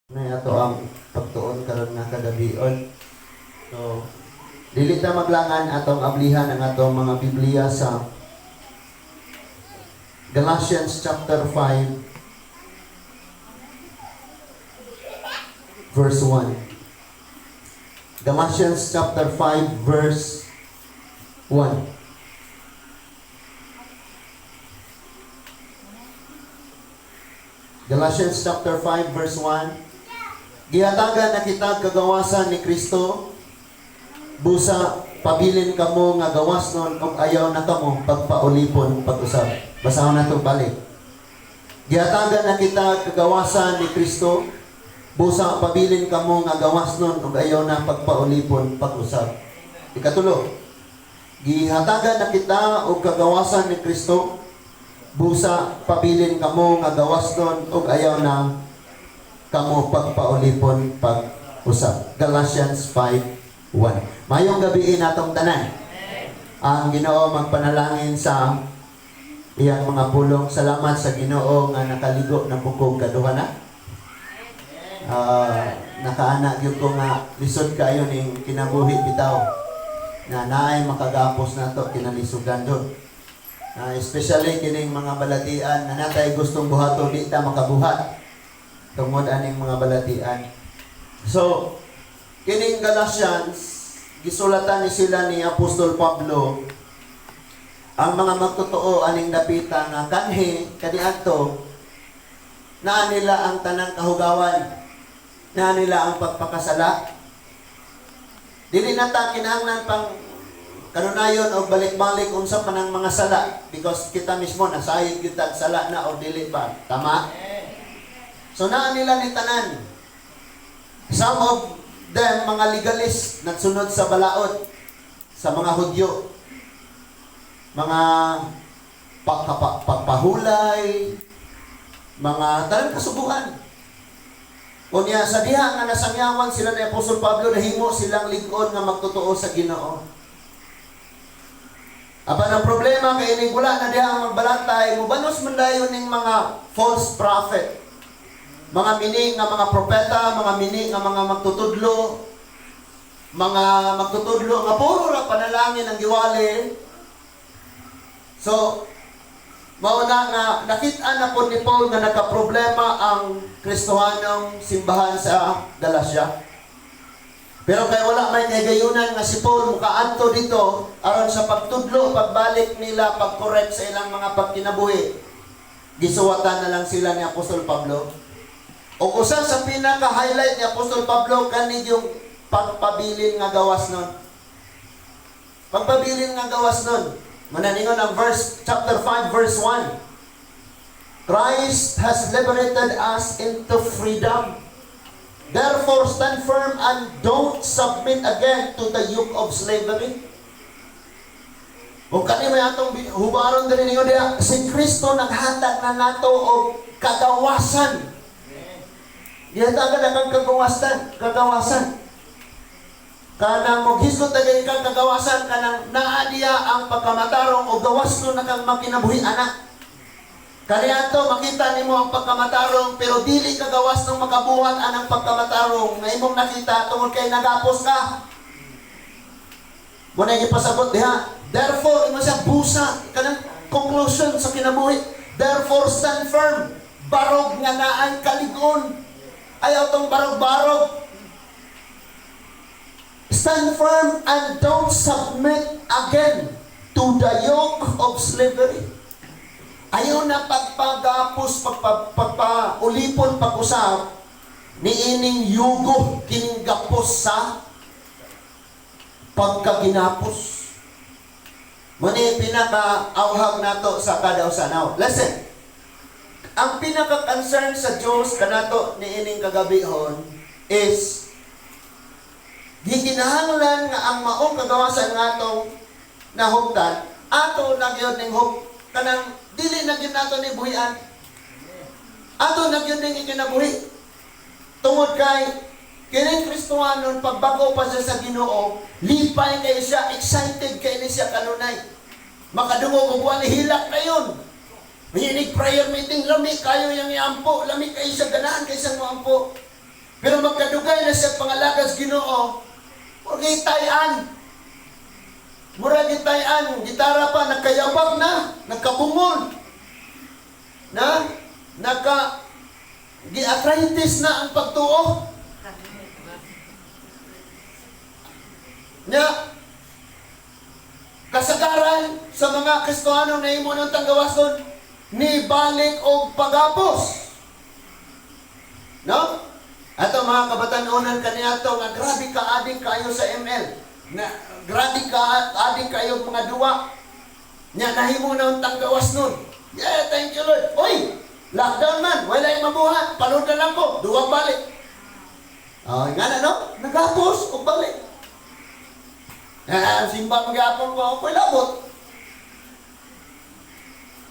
Na ato ang pagtuon karon nga kagabion. So, dili ta maglangan, atong ablihan ang atong mga Biblia sa Galatians chapter 5 verse 1. Galatians chapter 5 verse 1. Galatians chapter 5 verse 1. Gihatagan na kita kagawasan ni Kristo, busa pabilin kamo nga gawas nun ug ayaw na kamo pagpaulipon pag-usab. Basahon nato balik. Gihatagan na kita kagawasan ni Kristo, busa pabilin kamo nga gawas nun ug ayaw na pagpaulipon pag-usab. Ikatulo. Gihatagan na kita og kagawasan ni Kristo, busa pabilin kamo nga gawas nun ug ayaw na kamo pagpaulipon pag-usab. Galatians 5:1. Mayong gabi natong tanan. Ang Ginoo magpanalangin sa iyang mga pulong. Salamat sa Ginoo nga nakaligo na pud kog kaduha na. Nakaana gyud ko nga lisod kayo ning kinabuhi bitaw na naay makagapos nato kinalisugan doon. Especially kining mga balatian na natay gustong buhaton, di ta makabuhat tungod aning mga balatian. So, kining Galatians, gisulatan ni sila ni Apostol Pablo, ang mga magtotoo aning dapita nga kanhi kaniadto naa nila ang tanang kahugawan, naa nila ang pagpakasala. Dili na ta kinahanglan pang kanunayon og balik-balik unsa pa nang mga sala because kita mismo nasayod gyud tag sala na or dili ba? Tama? So naa nila ni tanan. Some of them mga legalist, nagsunod sa balaod sa mga Hudyo. Mga pagpahulay, mga tanan kasubuan. Unya sa diha nga nasangyawan sila ni Apostol Pablo, nahimo silang lig-on nga magtotoo sa Ginoo. Apan ang problema kay ining wala na diha ang magbalantay, mubanos man dayon ning mga false prophet. Mga mini nga mga propeta, mga mini nga mga magtutudlo, mga magtutudlo nga puro ra panalangin ang giwali. So, mao na nga nakita na po ni Paul nga nagka-problema ang Kristohanong simbahan sa Galacia. Pero kay wala may kahigayunan nga si Paul mukaadto dito aron sa pagtudlo, pagbalik nila, pag-correct sa ilang mga pagkinabuhi, gisuwatan na lang sila ni Apostol Pablo. O usa sa pinaka-highlight ni Apostol Pablo kani yung pagpabilin nga gawas nun. Pagpabilin nga gawas nun. Mananingon ang verse chapter 5 verse 1. Christ has liberated us into freedom. Therefore, stand firm and don't submit again to the yoke of slavery. Kung kani may atong hubaron diri ninyo diha, si Kristo naghatag na nato og kagawasan. Gihatagan na kang kagawasan, kagawasan. Kanang moghisgot na gani kang kagawasan, kanang naa diya ang pagkamatarong o gawas no na kang makinabuhi ana. Kaniadto makita nimo ang pagkamatarong pero dili ka gawas ng makabuhat anang pagkamatarong nga imong nakita tungod kay nagapos ka. Muna gipasabot diha. Therefore, imo siya busa kanang conclusion sa kinabuhi. Therefore, stand firm. Barog nga naay kalig-on. Ayaw tong barog-barog. Stand firm and don't submit again to the yoke of slavery. Ayaw na pagpagapos, pagpaulipon, pag-usab, ni ining yugo, kining gapos sa pagkaginapos. Muni pinaka-auhag nato sa kada usa. Now, listen. Ang pinaka-concern sa Diyos kanato ni ining kagabihon is gikinahanglan nga ang maong kagawasan nga atong nahugtan, ato na gyud ning hug kanang dili na gyud nato ni buhian. Ato na gyud ning ikinabuhi. Tungod kay kining Kristohanon, pagbago pa siya sa Ginoo, lipay kayo siya, excited kay ni siya kanunay. Makadungog og wali, hilak na yun. Mahinig prayer meeting, lami kayo yung iampo, lami kayo siya, ganahan kayo siyang moampo. Pero magkadugay na siya pangalagad sa Ginoo, mura tayan. Mura gitayan, gitara pa, nagkayabag na, nagkabungol. Na, gi-arthritis na ang pagtuo. Nya, kasagaran sa mga Kristohano na imo ng tanggawason, ni balik og pagapos. No? Ato mga kabatanunan kaniadto nga grabe ka ading kayo sa ML. Na grabe ka ading kayo mga duwa. Nya nahimo na ang tanggawas nun. Yeah, thank you, Lord. Oy, lockdown man, wala yung mabuhat. Palod na lang ko, duwa balik. Oh, nga na no? Nagapos og balik. Ah, simba magyapon ko, ako'y labot.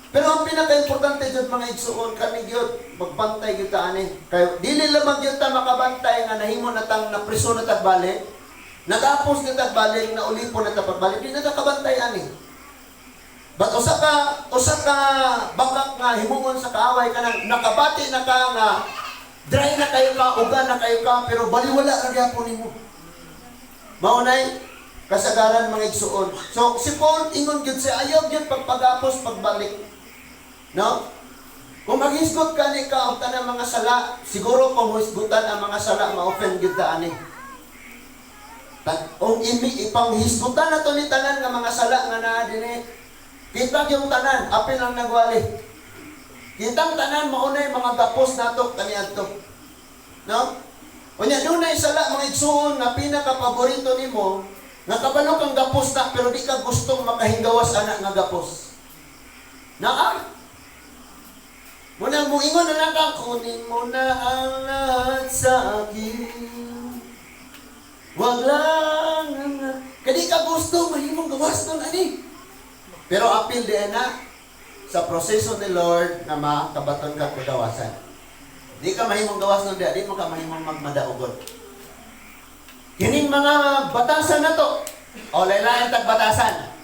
Pero ang pinaka-importante jud, mga igsuon, kami gyud magbantay gyud ta ani. Kay dili lamang gyud ta makabantay nga nahimo na tang napriso na tag balik, nagapos na tag balik, naulipon na tag pagbalik, di na ta kabantay ani. But usa ka bangkak nga himuon sa kaaway, kanang nakabati na ka nga dry na kayo ka, uga na kayo ka, pero baliwala ra gyapon nimo. Mao nay kasagaran, mga igsuon. So si Paul, ingon gyud siya, ayaw gyud pagpagapos pagbalik. No? Kung maghisgot ka ni ka og tanang mga sala, siguro kung hisgutan ang mga sala, ma-offend gyud ta ani. Kung ipanghisgutan na to ni tanan nga mga sala nga naa dinhi, kita yung tanan, apil ang nagwali. Kitang tanan maunay mga gapos nato kaniadto. No? Unya dunay sala, mga igsuon, nga pinaka-paborito nimo, nga kabalo kang gapos na pero di ka gustong makahingawas ana nga gapos. Naa. Muna muingon na lang ka, "Kunin mo na ang lahat sa akin. Wag lang ang." Kadi ka gusto, mahimong gawas nun ani. Pero apil di na sa proseso ni Lord na makabaton ka kagawasan. Di ka mahimong gawas nun di mo ka mahimong magmadaogon. Kining mga batasan na to, o laylayan tag batasan.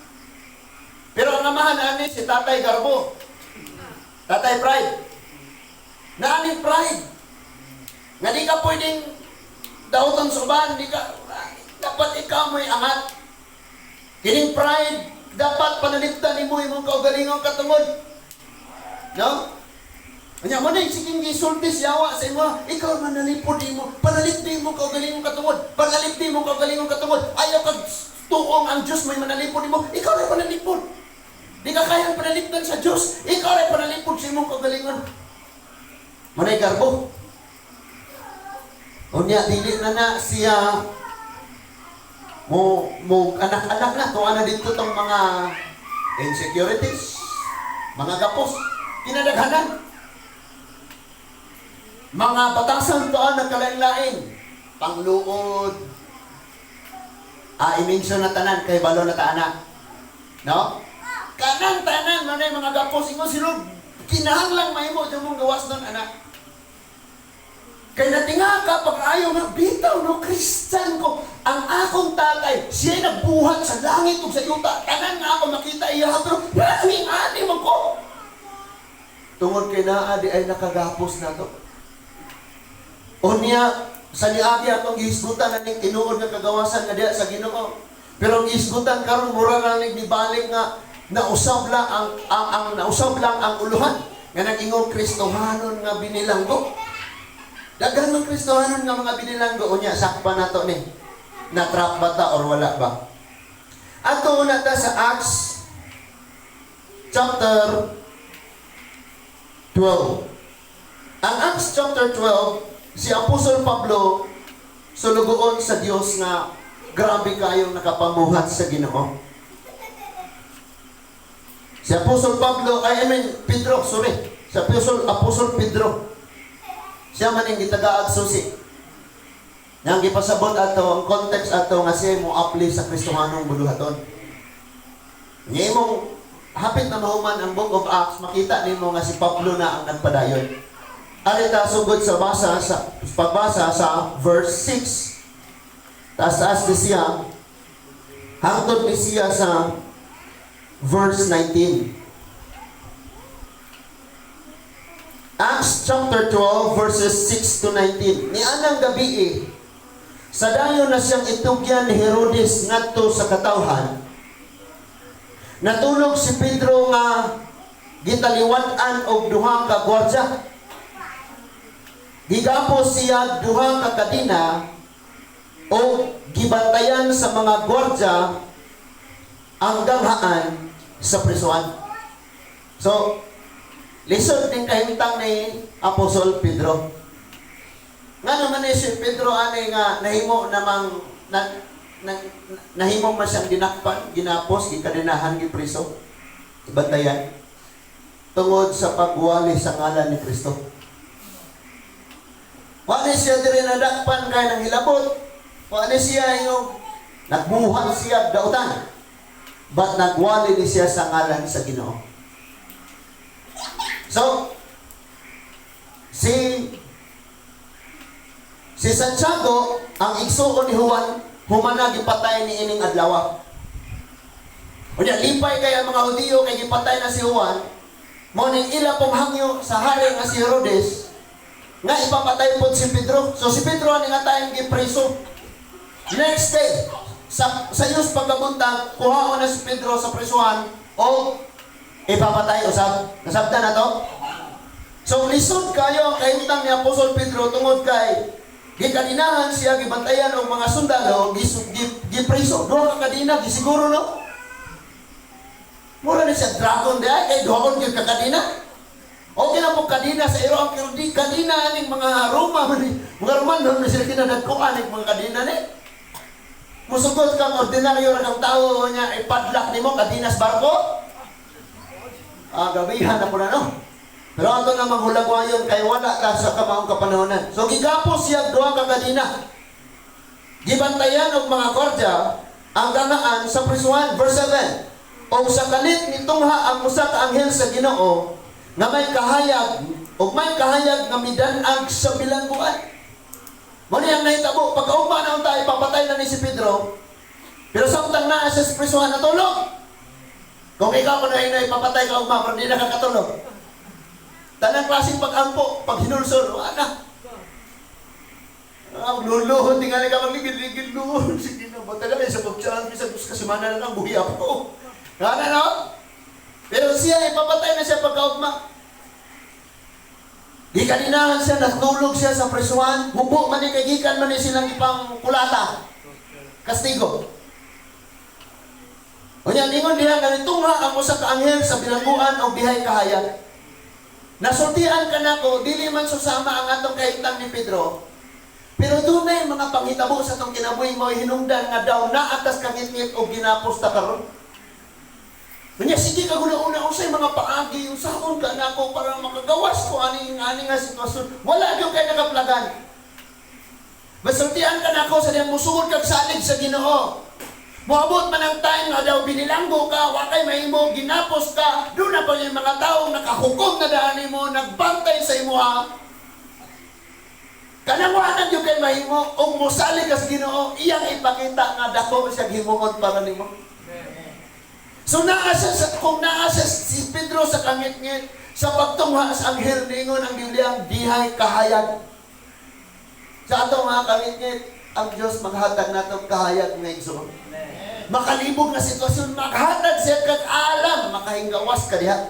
Pero ang amahan ani si Tatay Garbo. Tatay Pride. Naani pride. Nga di ka pwedeng dauton sa uban, di ka, dapat ikaw mo'y angat. Kining pride, dapat panalipdan nimo imong kaugalingong katungod. No? Anya mo na sige gisulti siya sa imo, ikaw manalipod nimo, panalipdi mo kaugalingong katungod, panalipdi mo kaugalingong katungod. Ayaw kag tuong ang Dios may manalipod nimo, ikaw ray panalipod. Di ka kayang panalipdan sa Dios, ikaw ray panalipod sa imong kaugalingon. Manay garbo. Unya dili na na siya mo mo anak-anak na kung ano dito tong mga insecurities, mga gapos, kinadaghanan. Mga batasan to ang nagkalain-lain. Pangluod. Ah, i-mention na tanan kay balo na ta ana. No? Kanang tanan manay mga gapos, ingon si Lord, kinahanglang mahimo jud mong gawas nun anak. Kay natinga ka pag ayaw nga bitaw no, Christian ko. Ang akong tatay, siya nagbuhat sa langit ug sa yuta. Tanan nga ako makita iya pero maraming ani man ko. Tungod kay naa di ay nakagapos nato. Unya sa niagi atong gihisgutan na ning tinuod nga kagawasan nga diha sa Ginoo. Pero ang gihisgutan karon mura na ning nibalik nga nausab lang ang uluhan nga nag-ingong Kristohanon nga binilanggo. Daghan ng Kristohanon nga mga binilanggo, unya sakpa nato ni. Na-trap ba ta or wala ba? Ato una ta sa Acts chapter 12. Ang Acts chapter 12, si Apostol Pablo sulugoon sa Dios nga grabe kayong nakapamuhat sa Ginoo. Si Apostol Pablo, ay, I mean Pedro, sorry. Si Apostol Pedro. Siya man ang gitagaag susi. Yang gipasabot ato, ang context ato nga siya mo apply sa Kristohanong buluhaton. Nga imong hapit na mahuman ang Book of Acts, makita nimo nga si Pablo na ang nagpadayon. Arita sugod sa pagbasa sa verse 6. Taas-taas ni siya hangtod ni siya sa verse 19. Acts chapter 12 verses 6 to 19. Nianang gabii, sa dayon na siyang itugyan ni Herodes ngadto sa katawhan, natulog si Pedro nga gitaliwat-an og duha ka gwardya. Gigapos siya duha ka kadina o gibantayan sa mga gwardya ang ganghaan sa prisuan. So, lisod ning kahimtang ni Apostol Pedro. Nga naman ni si Pedro ani nga nahimo namang na, nahimo man siyang dinakpan, ginapos, gikadinahan, gipriso. Ibantayan. Tungod sa pagwali sa ngalan ni Kristo. Wa ni siya diri nadakpan kay nang hilabot. Wa ni siya yung nagbuhat siya dautan. But nagwali ni siya sa ngalan sa Ginoo. So, si si Santiago, ang igsuon ni Juan, humana gipatay ni ining adlaw. Unya lipay kay ang mga Hudiyo kay gipatay na si Juan, mao ning ila pong hangyo sa hari nga si Herodes nga ipapatay pod si Pedro. So si Pedro ani nga tayong gipreso. Next day, sa yus pagkabuntag, kuhaon na si Pedro sa prisuhan o ipapatay usab. Nasabtan na to? So lisod kayo ang kahimtang ni Apostol Pedro tungod kay gikadinahan siya, gibantayan og mga sundalo, gipriso. Duha ka kadina, gisiguro, no? Mura ni siya dragon di ay, kay duhaon gyud ka kadina. Okay na po kadina sa iro ang pero di kadina aning mga Roma man ni, mga Romano na sila kinadagkoan ning mga kadina ni. Musugot kang ordinaryo ra kang tao niya ipadlak nimo kadinas barko. Ah, gabihan na po na, no. Pero ato namang hulagwayon kay wala ta sa kamaong kapanahonan. So gigapos siya duha ka kadina. Gibantayan og mga gwardya ang gangaan sa prisuhan. Verse 7. O sa kalit nitungha ang usa ka anghel sa Ginoo nga may kahayag ug may kahayag nga midan-ag sa bilangguan. Mo ni ang nahitabo pagkaugma na unta ipapatay na ni si Pedro. Pero samtang naa siya sa prisuhan, natulog. Kung ikaw kuno na ipapatay ka ugma pero di na ka katulog. Tanang klaseng pag-ampo, pag hinulsol, wala na. Ah, magluluhod, tingali ka magligid-ligid luhod. Sige na, matagal eh, sa pagtiyaan, bisa ka semana na lang, buhi ako. Nga na, no? Pero siya, ipapatay na siya pagkaugma. Gikaninahan siya, natulog siya sa presuhan, hubo man ni kay gikan man ni silang ipang kulata. Kastigo. Unya, ningon diha nga nitungha ang usa ka anghel sa bilangguan og dihay kahayag. Nasultian ka nako, dili man susama ang atong kahimtang ni Pedro. Pero dunay mga panghitabo sa atong kinabuhi mo hinungdan nga daw naatas kangitngit og ginapos ta karon. Unya sige ka una-una unsay mga paagi usahon ka nako para makagawas ko ani ani nga sitwasyon. Wala gyud kay nakaplagan. Masultian ka nako sa diyang musuod kag salig sa Ginoo. Moabot man ang time nga daw binilanggo ka, wa kay mahimo, ginapos ka, doon na pa yung mga taong nakahukom na daan nimo, nagbantay sa imuha. Kanang wa na gyud kay mahimo, ug mosalig ka sa Ginoo, iyang ipakita nga dako siya himuon para nimo. So naa siya sa, kung naa siya si Pedro sa kangitngit, sa pagtungha sa anghel, ningon ang Biblia, ang dihay kahayag. Sa ato mga kangitngit, ang Diyos maghatag nato kahayag nga igsoon. Makalibog nga sitwasyon, maghatag siya kag alam, makahingawas ka diha.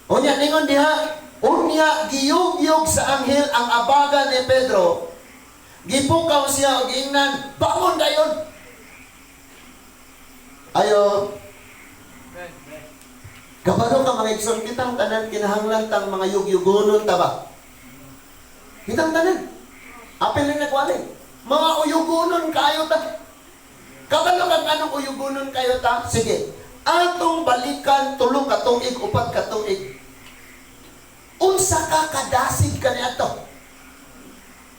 Unya, ningon diha, unya giyugyog sa anghel ang abaga ni Pedro. Gipukaw siya og giingnan, "Bangon dayon." Ayo, kabalo ka mga igsoon, kitang tanan kinahanglan tang mga yugyugonon ta ba? Kitang tanan. Apil na nagwali. Mga uyugonon kayo ta. Kabalo kag anong uyugonon kayo ta? Sige. Atong balikan 3 ka tuig, 4 ka tuig. Unsa ka kadasig kaniadto?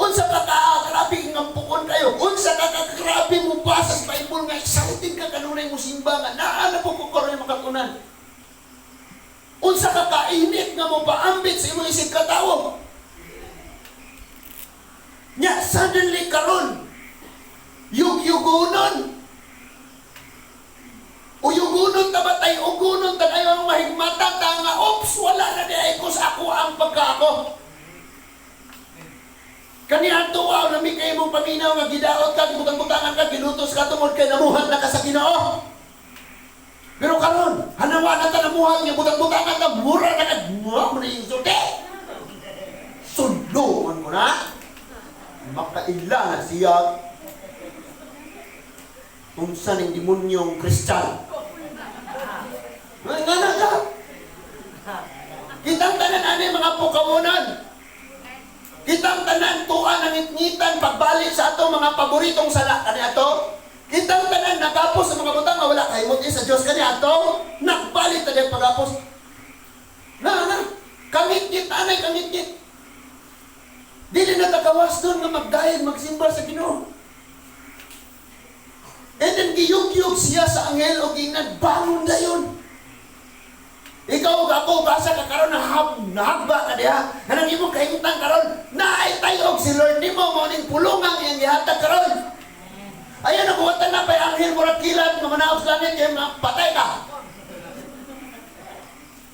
Unsa ka ka grabe nga pukon kayo? Unsa ka ka grabe mo basa sa Bible nga excited ka kanunay mo simba nga naa na po ko karon makatunan? Unsa ka kainit nga mo paambit sa imong isig katawo? Nya suddenly karon yugyugonon. Uyugonon Tayugunon ta ba? Tayugunon ta kayo ang mahigmata ta nga, "Oops, wala na di ay ko sa ako ang pagkaako." Kani ato, wow, lami kay mong paminaw nga gidaot ka, gibutang-butangan ka, gilutos ka tungod kay namuhat na ka sa Ginoo. Pero karon, hanawa na ta namuhat nga butang-butangan ka, mura na ka, mura mo na yung sulti. Sulungan ko na. Makaila na siya. Unsa ning demonyong Christian. Nga nga na ka. Kitang tanan ani mga pukawunan. Kitang tanan tuan ang itngitan pagbalik sa atong mga paboritong sala kani ato. Kitang tanan nagapos sa mga butang nga wala kahimot sa Dios kani ato. Nagbalik ta diyang pagapos. Na na kangitngit anay kangitngit. Dili na takawas doon nga magdayon magsimba sa Ginoo. And then giyugyug siya sa anghel og ingnan, "Bangon dayon." Ikaw ug ako, basa ka karon nahagba ka diha. Kanang imong kahimtang karon, naay tayog si Lord nimo, mao ning pulungang iyang gihatag karon. Ayan ang buhatan na pay anghel murag kilat nga manaog sa langit kay patay ka.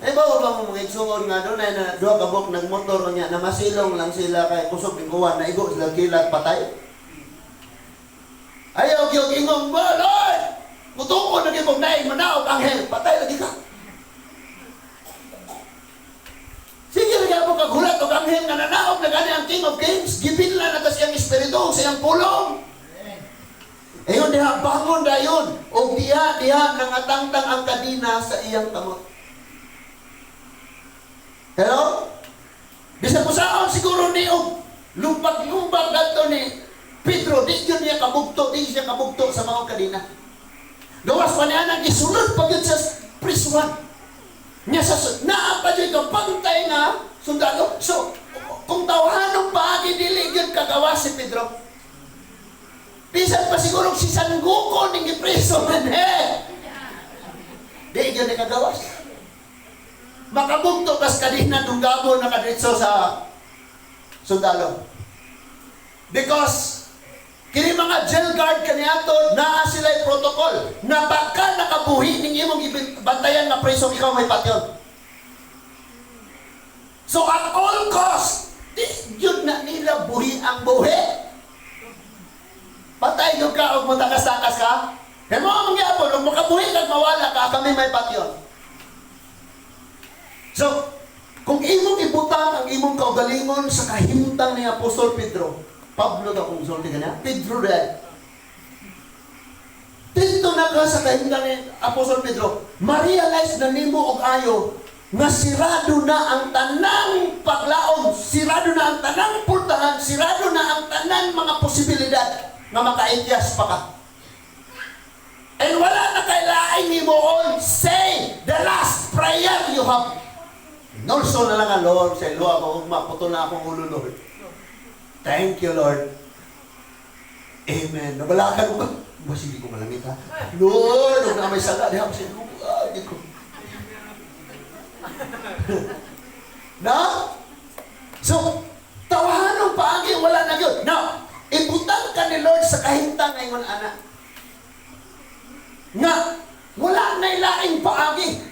Eh ba mo mga igsuon nga doon ay na duha ka buok nagmotor niya na masilong lang sila kay kusog ning uwan, naigo sila kilat, patay. Ayaw gyud ingong ba, "Lord! Mutuon na gyud kog naay manaog anghel," patay lagi ka. Sige lagi mo kag hulat og anghel nga nanaog na gani ang King of Kings, gibinlan na ta siyang espiritu sa iyang pulong. Ayon diha, bangon dayon og diha diha nangatangtang ang kadina sa iyang kamot. Hello? Bisan kusaon siguro ni og lumbag-lumbag gadto ni Pedro, di yun niya kabugto, di siya kabugto sa mga kadina. Gawas pa niya nang isunod pa gyud sa prisuhan. Nya sa naa pa gyud kapantay nga sundalo. So, kung tawhanong paagi, dili gyud kagawas si Pedro. Bisan pa siguro si San Goku ning gipreso man eh. Di gyud ni kagawas. Makabugto kas kadina dunggabo nakadiretso sa sundalo. Because kini mga jail guard kaniato, naa sila protocol na baka nakabuhi ning imong bantayan nga preso, ikaw may patyon. So at all cost, di yun na nila buhi ang buhi. Patay yung ka og mutakas-takas ka. Kaya mo mangyapon, kung makabuhi kag mawala ka, kami may patyon. So, kung imong ibutang ang imong kaugalingon sa kahimtang ni Apostol Pedro, Pablo ka kung sulti ka niya, Pedro rin. Dito na ka sa kahimtang ni Apostol Pedro, ma-realize na nimo og ayo nga sirado na ang tanang paglaom, sirado na ang tanang pultahan, sirado na ang tanang mga posibilidad nga makaityas pa ka. And wala na kailaing himuon, say the last prayer you have. Nolso na lang ang Lord, sa luha ko, ugma, putol na akong ulo, Lord. Thank you, Lord. Amen. Nabalakan ko ba? Ba, sige ko malamit ha. Lord, huwag na may sala. Diha ko sa ah, di ko. Na? So, tawahanong paagi, wala na yun. Now, ibutang ka ni Lord sa kahimtang ngayon, anak. Nga, wala na ilaing paagi.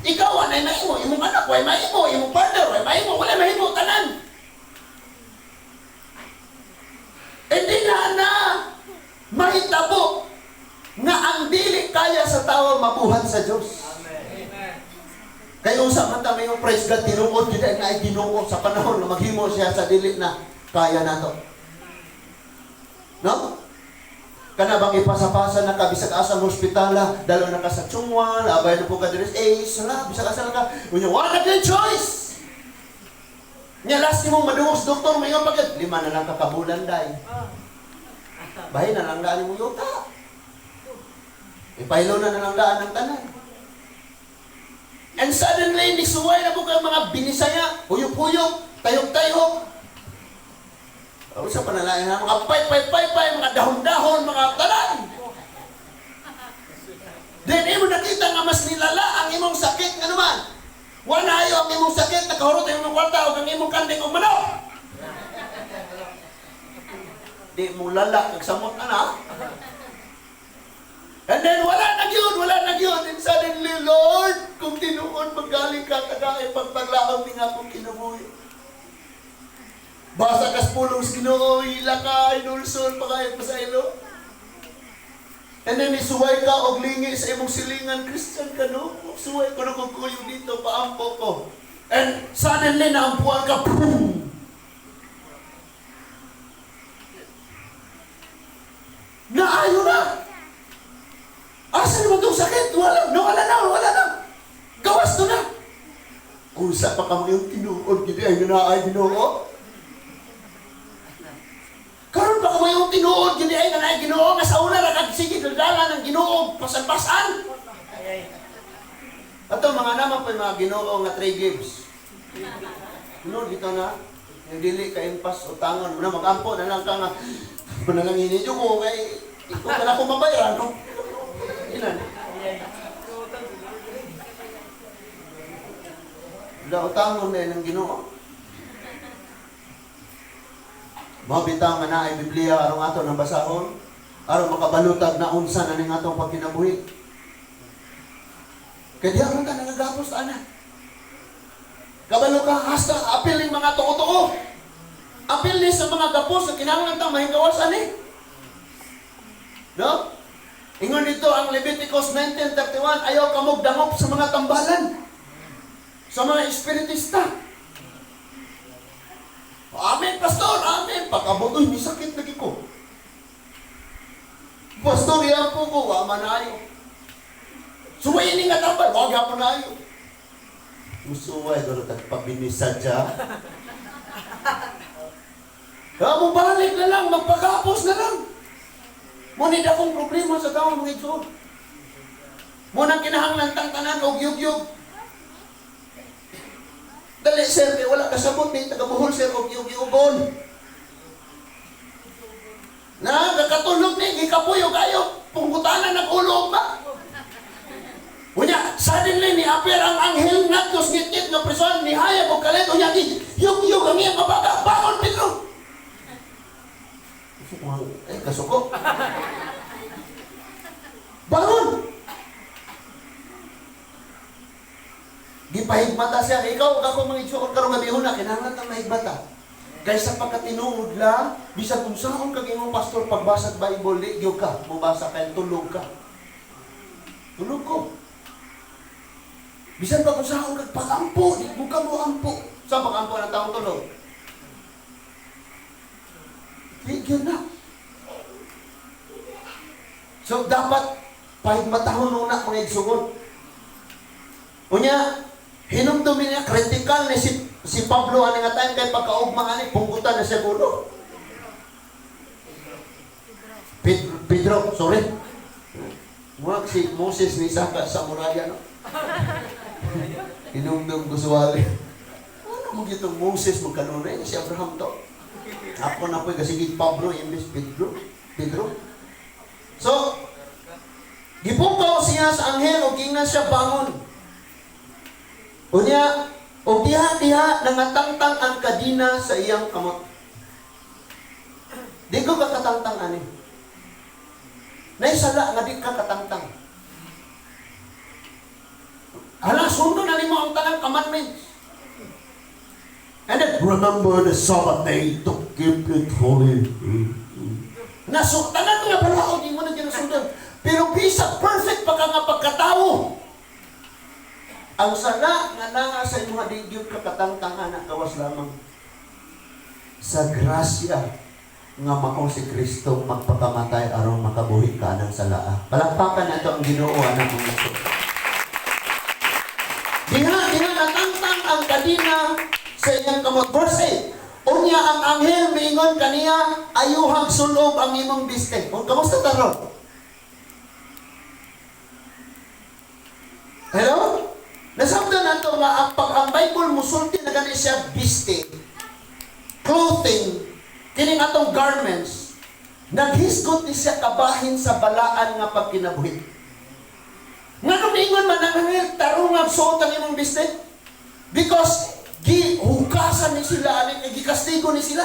Ikaw, anay mahimo, imong anak, way mahimo, imong partner, way mahimo, wala mahimo, tanan. Hindi na na mahitabo nga ang dili kaya sa tao mabuhat sa Diyos. Kaya usa man ta mayong praise God, tinuod gyud ay naay Ginoo sa panahon nga maghimo siya sa dili na kaya nato. No? Kana bang ipasapasa na ka bisag asang ospitala, dalo na ka sa Chungwa, abay na po ka diri, eh, sala, bisag asa na ka, unya wala na gyud choice. Nya last nimo madungog sa doktor, mayon pagkat 5 na lang kakabulan day. Bahin na lang daan mo yuta. Ipahilo na na lang daan ang tanan. And suddenly, nisuway na po kayo mga binisaya, huyok-huyok, tayok-tayok. O sa panalain na, mga pay-pay-pay-pay, mga dahon-dahon, mga tanan. Then, imo nakita nga mas nilala ang imong sakit nga naman. Wala ayo ang imong sakit, nakahurot ang imong kwarta o ang imong kanding o manok. Di mo lala, nagsamot na na. And then wala na gyud, wala na gyud. And suddenly, "Lord, kung tinuod magaling ka, tagay pagpaglaom ni nga akong kinabuhi." Basa kas pulong sa Ginoo, hila ka, inulsol, pakain pa sa ilo. And then isuway ka og lingi sa imong silingan, "Christian ka, no? Suway ko na kung kuyo dito, paampo ko." And suddenly, naampuan ka, boom! Naayo na! Asa naman itong sakit? Wala, no, wala na, wala na. Gawas to na. Unsa pa ka yung tinuod, gidi ay naay Ginoo. Karon pa ka yung tinuod, gidi ay naay Ginoo, nga sa una ra kag sige dala ng Ginoo, pasan-pasan. Ato mga naman pa mga Ginoo nga three gives. Ginoo dito na, yung dili ka impas utangon, na magampo na lang ka nga, panalangin ninyo ko, kay ikaw ka na ako mabayaran. No? Ilan? Wala utangon na ng Ginoo. Mao bitaw nga naay Biblia aron ato nang basahon, aron makabalutag na unsa na ning atong pagkinabuhi. Kay diha man ta nangagapos ana. Kabalo ka hasta apil ning mga tuo-tuo. Apil ni sa mga gapos na kinahanglan ta mahinggawas ani. No? Ingon dito ang Leviticus 19:31, ayaw kamog dangop sa mga tambalan, sa mga espiritista. "Amen, Pastor, amen." Pag-abot, "Uy, may sakit lagi ko. Pastor, yan po ko, wa man ayo. Suwayin ni nga tambal, wag hapon na ayo." Musuway, doon tagpabinisadya. Kaya mo balik na lang, magpagapos na lang. Ngunit akong problema sa tao, mga igsoon. Munang kinahanglan tang tanan og yugyug. "Dali sir, kay wala kasabot ni taga Bohol sir og yugyugon." Na kakatulog ni gikapuyo kayo, pungkutanan ng ulo ba? Unya, suddenly ni appear ang anghel ngadto sa ngitngit nga prison, ni hayag og kalit, unya gi yugyug ang iyang kabaga, "Bangon, Pedro." Eh, kasuko. "Bangon!" Gipahigmata siya. Ikaw, ako mga igsoon karong gabi na, kinahanglan tang mahigmata. Kaysa pagkatinuod lang, bisan kung saan kag imong pastor pagbasa Bible, di gyud ka, mobasa kay tulog ka. Tulog ko. Bisan pa kung saan kag pagampo, di mo ka mo ampo. Sa pagampo ng taong tulog? Di gyud na. So dapat pahigmatahon una mga igsuon. Unya, hinumdumi niya, critical ni si Pablo ani nga time kay pagkaugma ani punggutan na siya gulo. Pedro, Pedro, sorry. Muwag si Moses ni saka sa muraya, no? Hinumdum ko suwali. Ano mo gitong Moses magkanunay si Abraham to? Ako na po kasi Pablo imbes Pedro. Pedro. So, gipukaw siya sa anghel ug gingnan siya, "Bangon." Unya, og diha-diha nangatangtang ang kadina sa iyang kamot. Di ko kakatangtang ani. Naisala nga di ka katangtang. Hala, sundo na nimo ang tanang commandments. And then, "Remember the Sabbath day to keep it holy." Naso, tanan nga balaod, di mo na ginasundan. Pero bisa perfect pa ka nga pagkatawo. Ang sala nga naa sa imong di gyud ka katangtang ana gawas lamang sa grasya nga mao si Kristo magpakamatay aron makabuhi ka ng salaa. Palakpakan nato ang Ginoo anak mga ito. Diha, diha natangtang ang kadina sa iyang kamot. Verse 8. Unya ang anghel miingon kaniya, "Ayuhag sulob ang imong biste." O, kamusta taron? Hello? Nasabtan nato nga ang pag ang Bible musulti na gani siya biste, clothing, kining atong garments, naghisgot ni siya kabahin sa balaan nga pagkinabuhi. Nganong niingon man ang anghel, "Tarungag suot ang imong biste"? Because gihukasan ni sila, ani gikastigo ni sila.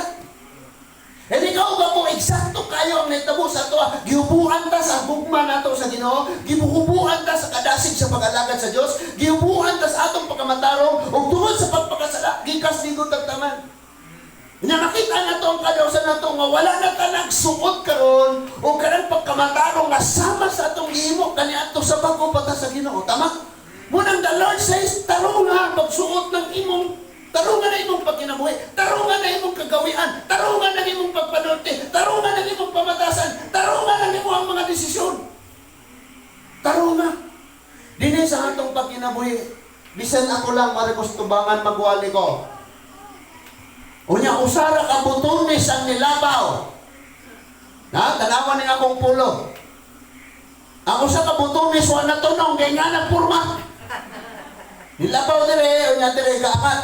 And ikaw ba mo eksakto kayo kaayo ang nahitabo sa ato. Gihubuan ta sa gugma nato sa Ginoo, gihubuan ta sa kadasig sa pag-alagad sa Dios, gihubuan ta sa atong pagkamatarong ug tungod sa pagpakasala gikastigo tag taman. Nya makita nato ang kadausan nato nga wala na ta nagsuot karon o kanang pagkamatarong nga sama sa atong gihimo kaniadto sa bag-o pa ta sa Ginoo. Tama? Munang the Lord says, tarunga pagsuot ng imong, tarunga na imong pagkinabuhi, tarunga na imong kagawian, tarunga na imong pagpanulti, tarunga na imong pamatasan, tarunga na imong mga desisyon. Tarunga. Dinhi sa atong pagkinabuhi, bisan ako lang marikos tubangan magwali ko. Unya usara ka butones ang nilabaw. Na, tanawan ning akong pulo. Ang usa ka butones wa na tunong kay nga na purma. Nilabaw dire, unya dire kaangat.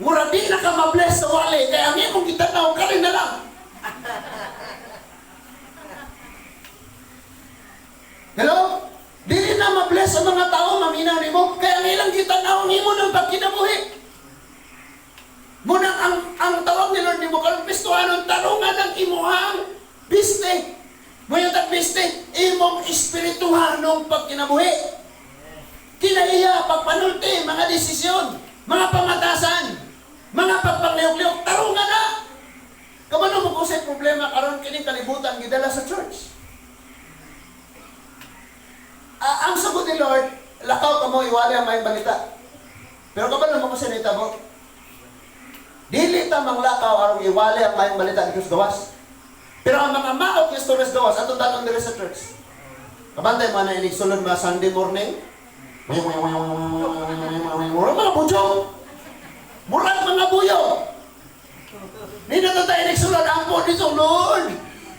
Mura di na ka ma-bless sa wali kay ang imong gitanaw kali na lang. Hello? Dili na ma-bless ang mga tao maminaw nimo kay ang ilang gitanaw ang imo ng pagkinabuhi. Munang ang tawag ni Lord nimo karon pistuhanon tarungan ang imuhang biste. Muyo tag biste imong espirituhanong pagkinabuhi. Kinaiya pagpanulti mga desisyon, mga pamatasan, mga pagpanglihok-lihok, tarungan na. Kabalo mo kung sa problema karon kining kalibutan gidala sa church. Ang sagot ni Lord, lakaw ka mo iwali ang maayong balita. Pero kabalo mo kung sa nitabo. Dili ta manglakaw aron iwali ang maayong balita ni Kristo gawas. Pero ang mga maot ni Kristo gawas atong daton diri sa church. Kabantay mo na inig sulod mga Sunday morning. Murag mga budyong. Murag mga buyo. Nina ta tayo nagsulod ang po dito, Lord.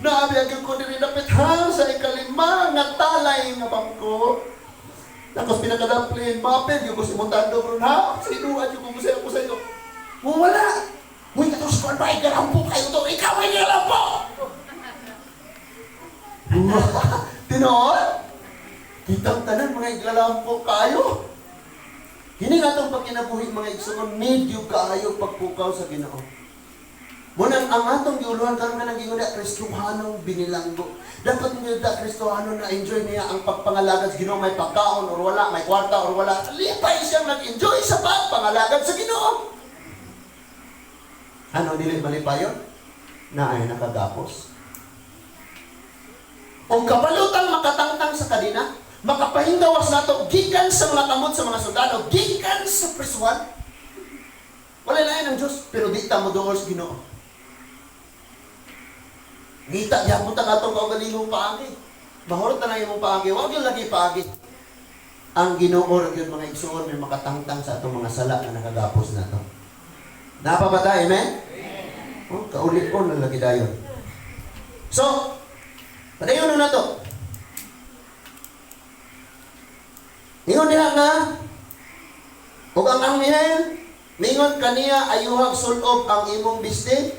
Naabiyag ko diri dapit ha sa ikalima nga talay nga bangko. Tapos pinakadaplin, mapil yung ko si Montando ron ha. Sinuan yung ko sa iyo. Wala. Uy, katos ko ba igalampo kayo to? Ikaw ay igalampo! Tinood? Kitang tanan mga iglalampo kayo. Kini nga itong pagkinabuhi mga igsoon, medyo kaayo pagpukaw sa Ginoo. Munang ang atong giuluhan karon nga naging una Kristohanong binilanggo. Dapat nga Kristohano na enjoy niya ang pagpangalagad sa Ginoo, may pagkaon or wala, may kwarta or wala. Lipay siyang nag-enjoy sa pagpangalagad sa Ginoo. Ano dili malipayon? Na ay nakagapos. O kabalutang makatangtang sa kadena, makapahingawas nato gikan sa mga kamot sa mga sundalo, gikan sa prisuan. Wala lain ang Diyos, pero di ta mo duol sa Ginoo. Ngita gyapon ta katong kaugalingong paagi. Mahurot na lang imong paagi, wag yung lagi paagi. Ang Ginoo ra gyud mga igsuon may makatangtang sa atong mga sala nga nakagapos nato. Napa ba ta, amen? Oh, kaulit ko na lagi dayon. So, padayon na to. Ingon niya nga, ug ang anghel, ningon kaniya ayuhag sulob ang imong biste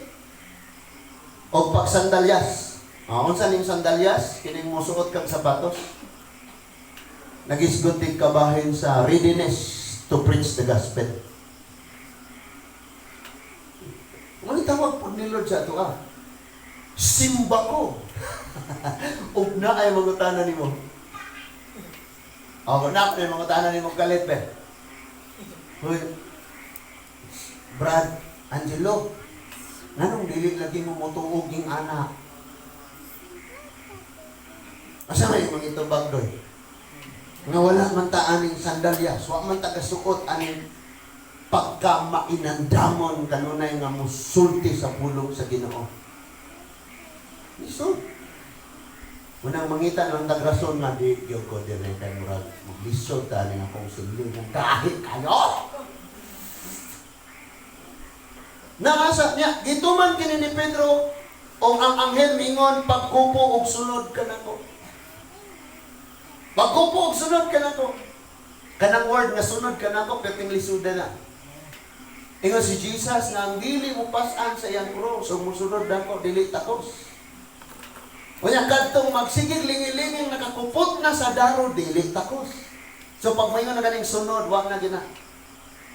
og pagsandalyas. Unsa ning sandalyas? Kining mosuot kag sapatos. Nagisgot din kabahin sa readiness to preach the gospel. Ngunit tawag po ni Lord sa ato ah. Simba ko. Ug na ay mangutana nimo. O, na ay mangutana nimo galit be. Hoy, Brad, Angelo, nganong dili lagi mo motuog ning anak? Asa may mga itubag doy? Nga wala man ta aning sandalyas, wa man ta kasuot aning pagkamainandamon kanunay nga musulti sa pulong sa Ginoo. Lisod. Unang mangita ng tagrason nga di gyud ko dire kay murag maglisod ta ning akong silyo nga kahit kayo. Naasa niya gituman kini ni Pedro o ang anghel mingon pagkupo og sunod kanako. Pagkupo og sunod kanako. Kanang word nga sunod kanako perting lisuda na. Ingon si Jesus nga ang dili mo pas-an sa iyang krus ug mosunod nako dili takos. Unya kadtong magsigig lingi-linging nakakupot na sa daro dili takos. So pag moingon na ganing sunod wa na gina.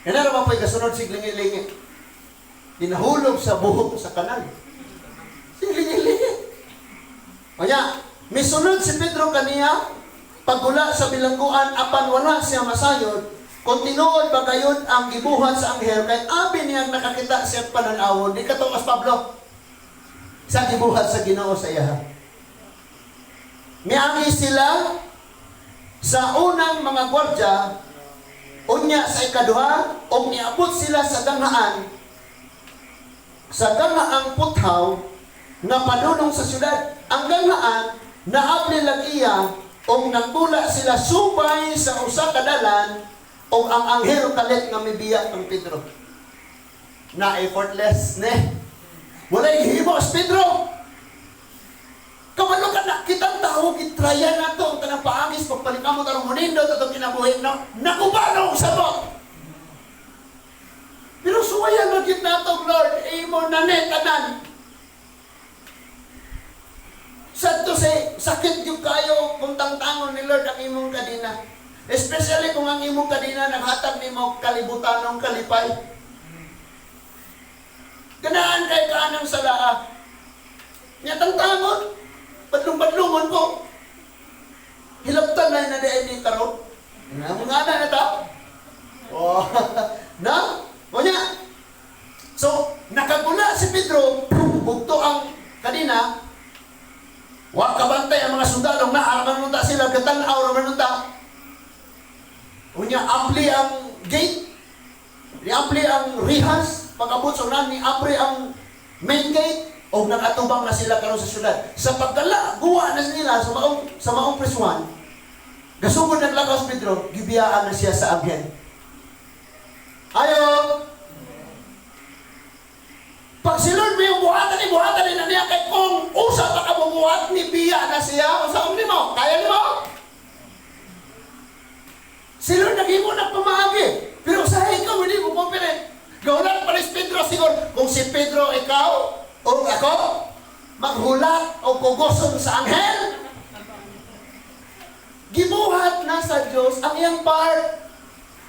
Kanara ba po'y kasunod sig lingi-lingi? Dinahulog sa buhok sa kanal. Sig Kaya, misunod si Pedro kaniya, paggula sa bilangguan, apan wala siya masayod, kung tinuod ba gayon ang gibuhat sa anghel, kay abi niyang nakakita siya pananawon, di katuos Pablo, sa gibuhat sa Ginoo sa iya. Miagi sila sa unang mga gwardya, unya sa ikaduha, og niabot sila sa ganghaang puthaw nga padulong sa syudad. Ang ganghaan, naabli lang iya, og nagtula sila subay sa usa ka dalan, og ang anghel kalit nga mibiya kang Pedro. Na effortless ne. Wala gihimo si Pedro. Kabalo ka na, kitang tao, gitryan na to, ang tanang paagis, pagpalikamot arong munindot, atong kinabuhi, no? Nakubano sa mo! Pero suwayan na gid nato, Lord, imo na ni tanan. Sadto say, sakit yung kayo kung tangtangon ni Lord ang imong kadina. Especially kung ang imong kadina naghatag nimo kalibutanong kalipay. Ganaan kay kaanang salaa. Nya tangtangon, badlong-badlongon ko. Hilabtan na na di ni karon. Nga mga ana na ta. Oh, na? Unya. So, nakagula si Pedro, bugto ang kadina, wa kabantay ang mga sundalo, nga araman unta sila, gatan-aw raman unta. Unya, ampli ang gate, ni ampli ang rihas, pag-abot sa unan, ni ampli ang main gate, o nakatubang na sila karon sa syudad. Sa pagkala, guwa na nila sa maong prisuhan, gasugod ng lakaw si Pedro, gibiyaan na siya sa anghel. Ayo! Pag si Lord may buhatan ni buhatan ni na niya kay kung usa pa ka bubuhat ni biya na siya, usa ka nimo, kaya nimo? Si Lord naghimo ng pamaagi. Pero sa ikaw hindi mo cooperate. Gahulat pa ni si Pedro siguro. Kung si Pedro ikaw o ako, maghulat o kugoson sa anghel. Gibuhat na sa Diyos ang iyang part.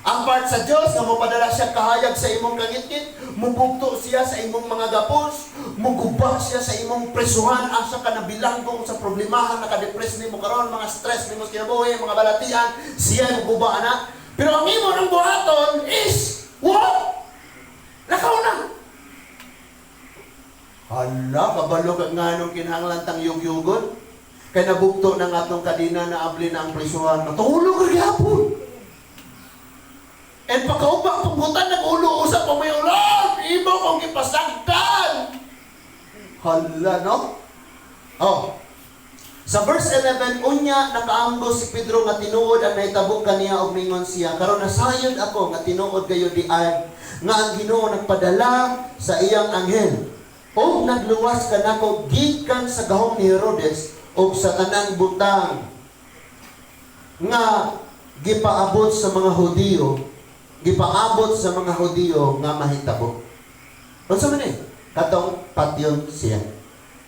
Ang part sa Diyos nga mopadala siya kahayag sa imong kangitngit, mubugto siya sa imong mga gapos, muguba siya sa imong presuhan, asa ka nabilanggo sa problemahan, nakadepress nimo karon, mga stress nimo sa kinabuhi, mga balatian, siya muguba ana. Pero ang imo ng buhaton is what? Lakaw na. Hala, kabalo ka nga nung kinahanglan tang yugyugon. Kay nabugto ng atong kadina na abli na ang prisuhan. Matulog ka gyapon. And pagkauba, pagbutan ng ulo, usap pa may ulo, imo kong ipasagdan. Hala, no? Oh. Sa verse 11, unya nakaamgo si Pedro nga tinuod ang nahitabo kaniya og mingon siya, "Karon nasayod ako nga tinuod kayo di ay nga ang Ginoo nagpadala sa iyang anghel og nagluwas kanako gikan sa gahom ni Herodes ug sa tanang butang nga gipaabot sa mga Hudiyo nga mahitabo." Unsa man eh? Katong patyon siya.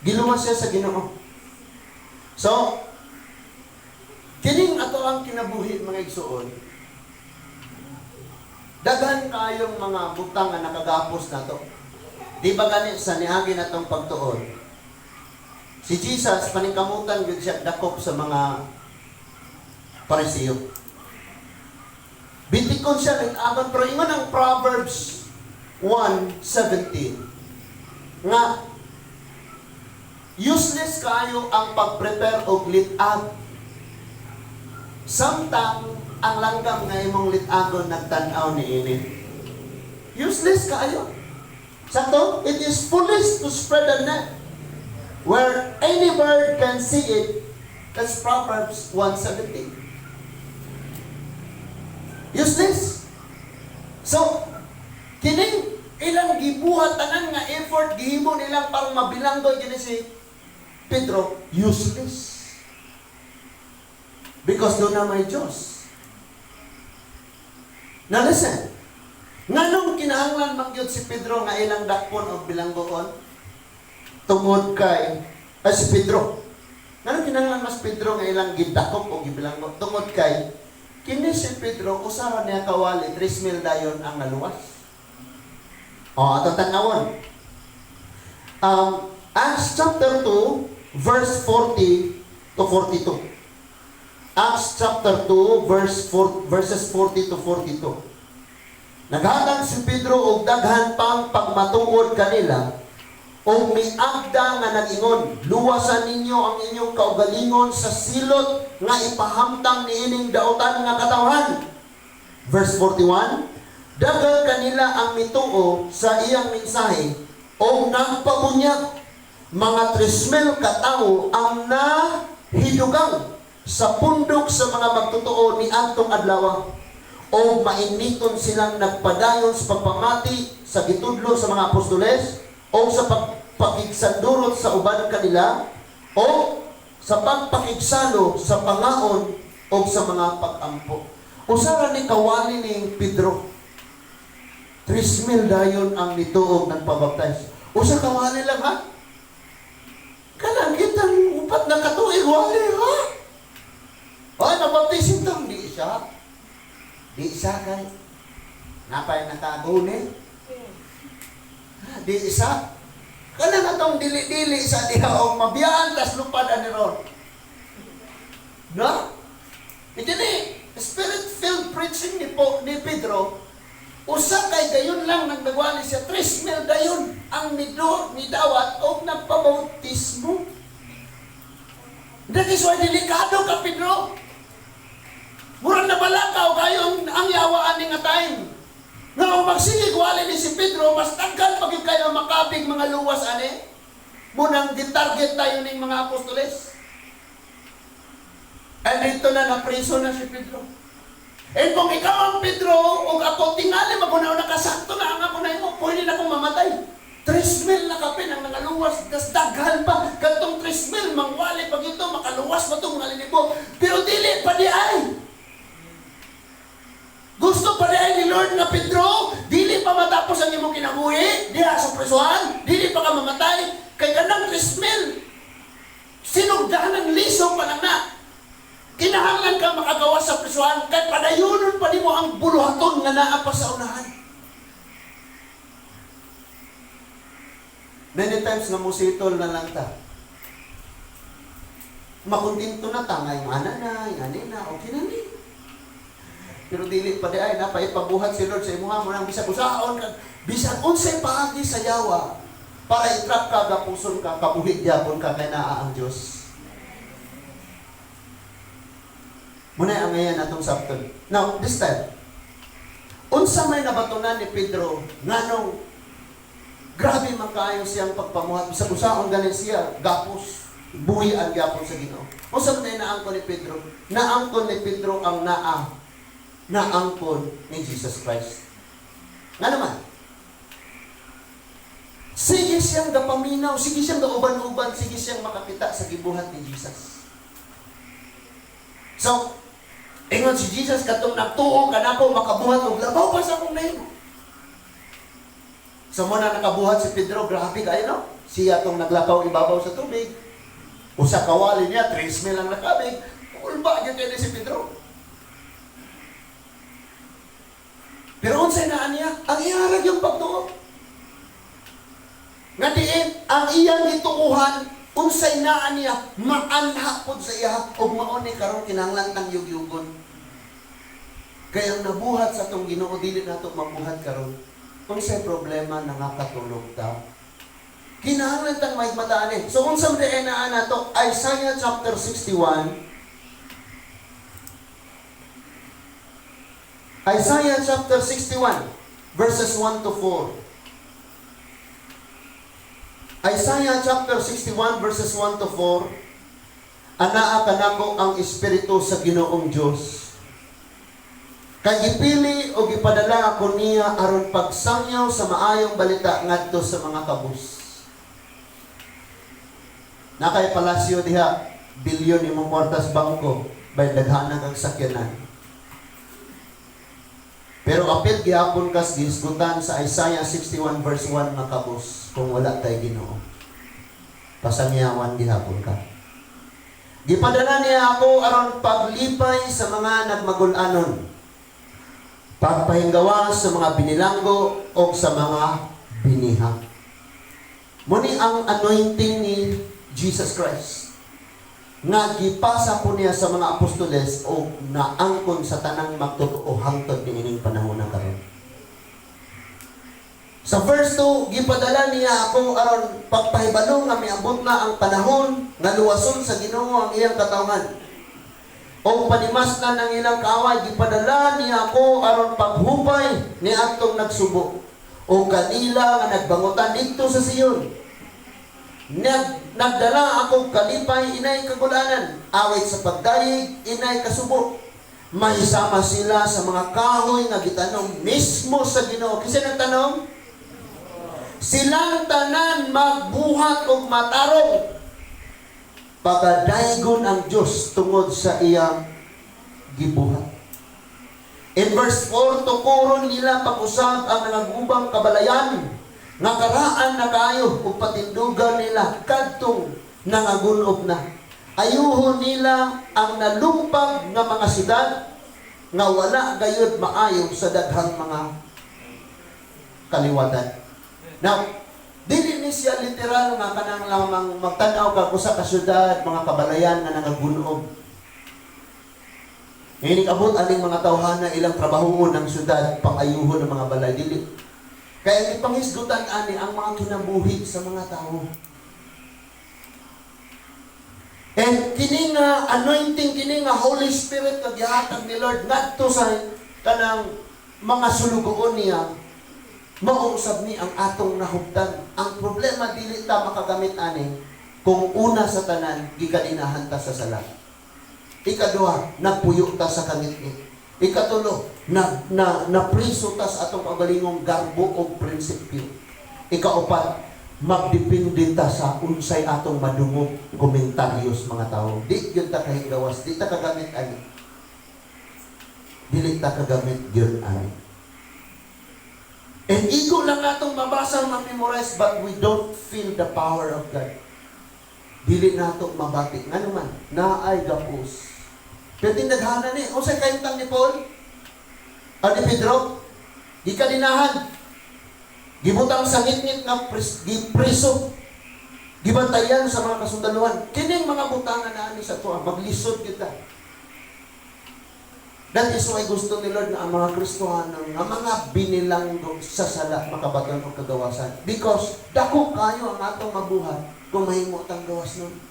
Giluwas siya sa Ginoo. So, kining ato ang kinabuhi, mga igsuon. Daghan kayong mga butang nga nakagapos nato. Di ba gani sa niagi natong pagtuon? Si Jesus paningkamutan gyud siya dakop sa mga Pariseo. Bintikon siya lit-agon, pero ingon ang Proverbs 1:17 nga useless kayo ang pag-prepare og lit-ag samtang ang langgam nga imong lit-agon nagtan-aw niini. Useless kaayo. Sakto? It is foolish to spread a net where any bird can see it. That's Proverbs 1:17. Useless. So, kining ilang gibuhat tanan nga effort gihimo nilang parang mabilanggo gini si Pedro, useless. Because doon na may Diyos. Now listen. Nganong kinahanglan man gyud si Pedro nga ilang dakpon og bilanggoon? Tungod kay ay si Pedro. Nganong kinahanglan mas Pedro nga ilang gidakop og gibilanggo? Tungod kay kini si Pedro usa ra niya kawali, 3,000 dayon ang naluwas. O, ato tanawon. Acts chapter 2, verse 40 to 42. Acts chapter 2, verse 4, verses 40 to 42. Naghatag si Pedro og daghan pang pagmatuod kanila og miagda nga nag-ingon, "Luwasan ninyo ang inyong kaugalingon sa silot nga ipahamtang niining dautan nga katawhan." Verse 41, daghan kanila ang mituo sa iyang mensahe og nagpabunyag. Mga 3,000 ka tawo ang nahidugang sa pundok sa mga magtotoo ni adtong adlaw. O mainiton silang nagpadayon sa pagpamati sa gitudlo sa mga apostoles o sa pagpakigsandurot sa uban kanila o sa pagpakigsalo sa pangaon o sa mga pag-ampo. Usa ra ni kawali ni Pedro. 3,000 dayon ang nituog nagpabaptize. Usa kawali lang, ha? Kanang kitang 4 na katuig wali, ha? Ay, nabaptisin tang di siya. Di siya kay napay nakaguni. Ha, di isa. Kanang atong dili-dili sa diha og mabiyaan tas lupad ani ron. No? Ito ni spirit-filled preaching ni Pedro, usa kay gayon lang nagdagwali siya, 3,000 dayon ang nido nidawat og nagpabautismo. That is why delikado ka, Pedro. Murang nabalakaw kayo ang yawaan ni nga time. Nga kung magsigig wali ni si Pedro, mas daghan pa gyud kayo makabig mga luwas ani. Munang gitarget tayo ning mga apostoles. And dito na napriso na si Pedro. And kung ikaw ang Pedro, ug ako tingali magunaw na kasakto na ang ako na imo, pwede na akong mamatay. 3,000 na kapin ang nangaluwas, tas daghan pa. Katong 3,000, mangwali pag ito, makaluwas pa itong mga linibo. Pero dili pa di ay. Gusto pa di ay ni Lord nga, Pedro, dili pa matapos ang imong kinabuhi, diha sa presuhan, dili pa ka mamatay, kay kanang 3,000, sinugdahan ng liso pa lang na. Kinahanglan ka makagawas sa presuhan, kay padayonon pa nimo ang buluhaton nga naa pa sa unahan. Many times nga musitol na lang ta. Makontento na ta, nga yung ana na, yung ani na, okay na ni. Pero dili pa di ay, napaipabuhat si Lord sa imuha mo nang bisag usaon ka, bisag unsay paagi sa yawa, para itrap ka, gapuson ka, kabuhi gyapon ka, kay naa ang Diyos. Muna ang ngayon atong sabton. Now, this time, unsa may nabatunan ni Pedro nganong grabe man kaayo siyang pagpamuhat, bisag usaon ganin siya, gapos, buhi ang gyapon sa Ginoo. Unsa man naangkon ni Pedro? Naangkon ni Pedro ang naangkon ni Jesus Christ. Nga naman, sige siyang gapaminaw, sige siyang gauban-uban, sige siyang makakita sa gibuhat ni Jesus. So, ingon si Jesus, katong nagtuo kanako makabuhat og labaw pa sa akong nahimo. So mo na nakabuhat si Pedro, grabe kayo, no? Siya tong naglakaw ibabaw sa tubig. Usa kawali niya, 3,000 lang nakabig. Ulba gyud kay si Pedro. Pero unsay naa niya? Ang iyarag yung pagtuo. Nga diin, ang iyang gituohan, unsay naa niya, maanha pod sa iya, ug mao ni karon kinahanglan tang yugyugon. Kaya ang nabuhat sa atong Ginoo dili nato mabuhat karon. Unsay problema nangakatulog ta? Kinahanglan tang mahigmataan eh. So unsa man diay naa nato? Isaiah chapter 61. Isaiah chapter 61 verses 1 to 4. Isaiah chapter 61 verses 1 to 4. Anaa kanako ang espiritu sa Ginoong Dios. Kay gipili o gipadala ako niya aron pagsangyaw sa maayong balita ngadto sa mga kabus. Nakay palasyo diha, bilyon imong kwarta sa bangko, bay daghanan kang sakyanan. Pero apil gihapon kas gihisgutan sa Isaiah 61 verse 1 nga kabus kung wala tay Ginoo. Pasangyawan gihapon ka. Gipadala niya ako aron paglipay sa mga nagmagul-anon, pagpahinggawa sa mga binilanggo o sa mga biniha. Muni ang anointing ni Jesus Christ, nga gipasa po niya sa mga apostoles o naangkon sa tanang magtotoo hangtod niining panahon na karon. Sa verse 2, gipadala niya ako aron pagpahibalo nga miabot na ang panahon nga luwason sa Ginoo ang iyang katawhan. O panimaslan ang ilang kaaway, gipadala niya ako aron paghupay ni atong nagsubo o kanila nga nagbangutan didto sa Sion. Nagdala ako kalipay inay kagulanan, awit sa pagdayeg inay kasubo. Mahisama sila sa mga kahoy nga gitanom mismo sa Ginoo. Kasi nagtanom, silang tanan magbuhat og matarong. Pagadaygon ang Diyos tungod sa iyang gibuhat. In verse 4, tukuron nila pag-usab ang nangagubang kabalayan nga karaan na kayo ug patindugan nila kadtong nangagunob na. Ayuhon nila ang nalumpag nga mga syudad nga wala gayud maayo sa daghang mga kaliwatan. Now, dili ni siya literal nga kanang lamang magtan-aw ka usa ka syudad, mga kabalayan nga nangagunob. Ngayon, abot aning mga tawhana, ilang trabahoon ng syudad, pang-ayuhon ng mga balay. Dili. Kaya ipanghisgutan ani ang mga kinabuhi sa mga tao. And kini nga anointing, kini nga Holy Spirit nga gihatag ni Lord ngadto sa kanang mga sulugoon niya, mao usab ni ang atong nahubtan. Ang problema, dili ta makagamit ani kung una sa tanan gikalinahan ta sa sala. Ikaduha, nagpuyo ta sa kangitngit. Ikatulo, na, na, napriso ta sa atong kaugalingong garbo o prinsipyo. Ikaupat, magdepende ta sa unsay atong madungog komentaryo sa mga tao. Di gyud ta kahinggawas, di ta kagamit ani. Dili ta kagamit gyud ani. And igo lang natong mabasa, ma-memorize, but we don't feel the power of God. Dili nato mabati. Ngano man, naay gapos. Pero tindaghana ni, unsay kahimtang ni Paul? Ah, ni Pedro? Gikadinahan. Gibutang sa ngitngit nga gipriso. Gibantayan sa mga kasundaluhan. Kining mga butangan na ani sa tuwa, maglisod kita. That is why gusto ni Lord na ang mga Kristohano nga mga binilanggo sa sala makabaton og kagawasan. Because dako kayo ang atong mabuhat kung mahimo tang gawas nun.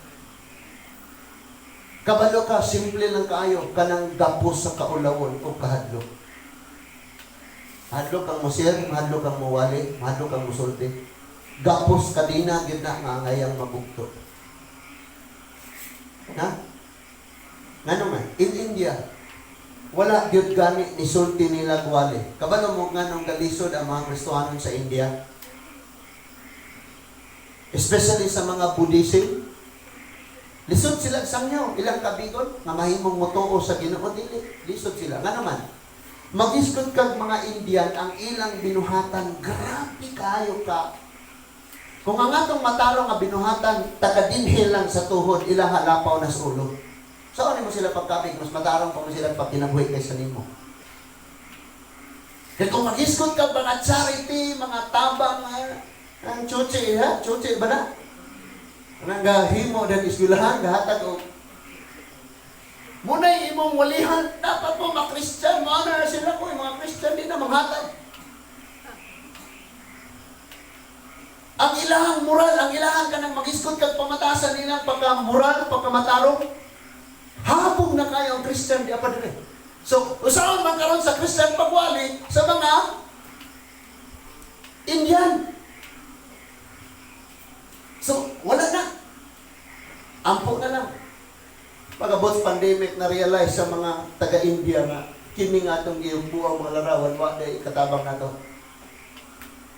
Kabalo ka, simple lang kaayo kanang gapos sa kaulawon o kahadlok. Hadlok kang mo-share, mahadlok kang muwali, mahadlok kang musulti. Gapos kadina gyud na nga ngayang mabugto. Ha? Ngano man, in India, wala gyud gani ni sulti nila wali. Kabalo mo nganong galisod ang mga Kristohanon sa India? Especially sa mga Buddhism. Lisod sila sangyaw, ilang kabigon nga mahimong motuo sa Ginoo, dili. Lisod sila. Ngano man, magisgot kag mga Indian, ang ilang binuhatan grabe kayo ka. Kung ang atong matarong nga binuhatan taga dinhi lang sa tuhod, ilang halapaw na sa ulo. Saan mo sila pagkabig, mas matarong pa mo sila pagkinabuhi kaysa nimo. Kaya kung magisgot ka mga charity, mga tabang, ang chuchi, ha? Chuchi ba na? Anang gahimo dan eskwelahan, gahatag og Munay imong walihan, dapat mo ma-Christian, maana na sila ko, mga Christian di na manghatag. Ang ilahang moral, ang ilahang kanang magisgot kag pamatasan nilang pagka-moral, pagkamatarong, habog na kayo ang Christian di apa dire. So, usaon man karon sa Christian pagwali sa mga Indian. So, wala na. Ampo na lang. Pag-abot pandemic, na-realize sa mga taga-India nga kini nga atong gihugbo ang mga larawan, wa day katabang nato.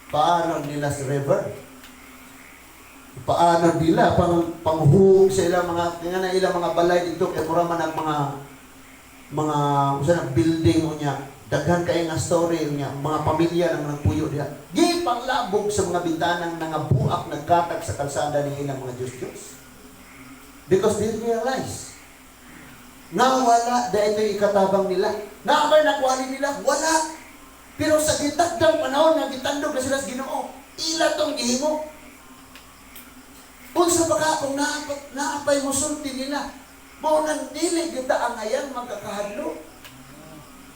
Paano nila sa river? Paano nila panghuog sa ilang mga nga na ilang mga balay dito kay mura man ang mga usa na building unya, daghan kay nga story unya, mga pamilya nang nagpuyo diha, gipanglabog sa mga bintanang nangabuak, nagkatag sa kalsada ni ilang mga Diyos-Diyos because they realize nga wala da ito ikatabang nila. Naabay nakuha nila, wala. Pero sa gitagdang panahon nga gitandog na sila sa Ginoo, ila tong gihimo. Unsa Asa pa ka kung naapay musulti nila? Mao nang dili kita angayang magkakahadlok.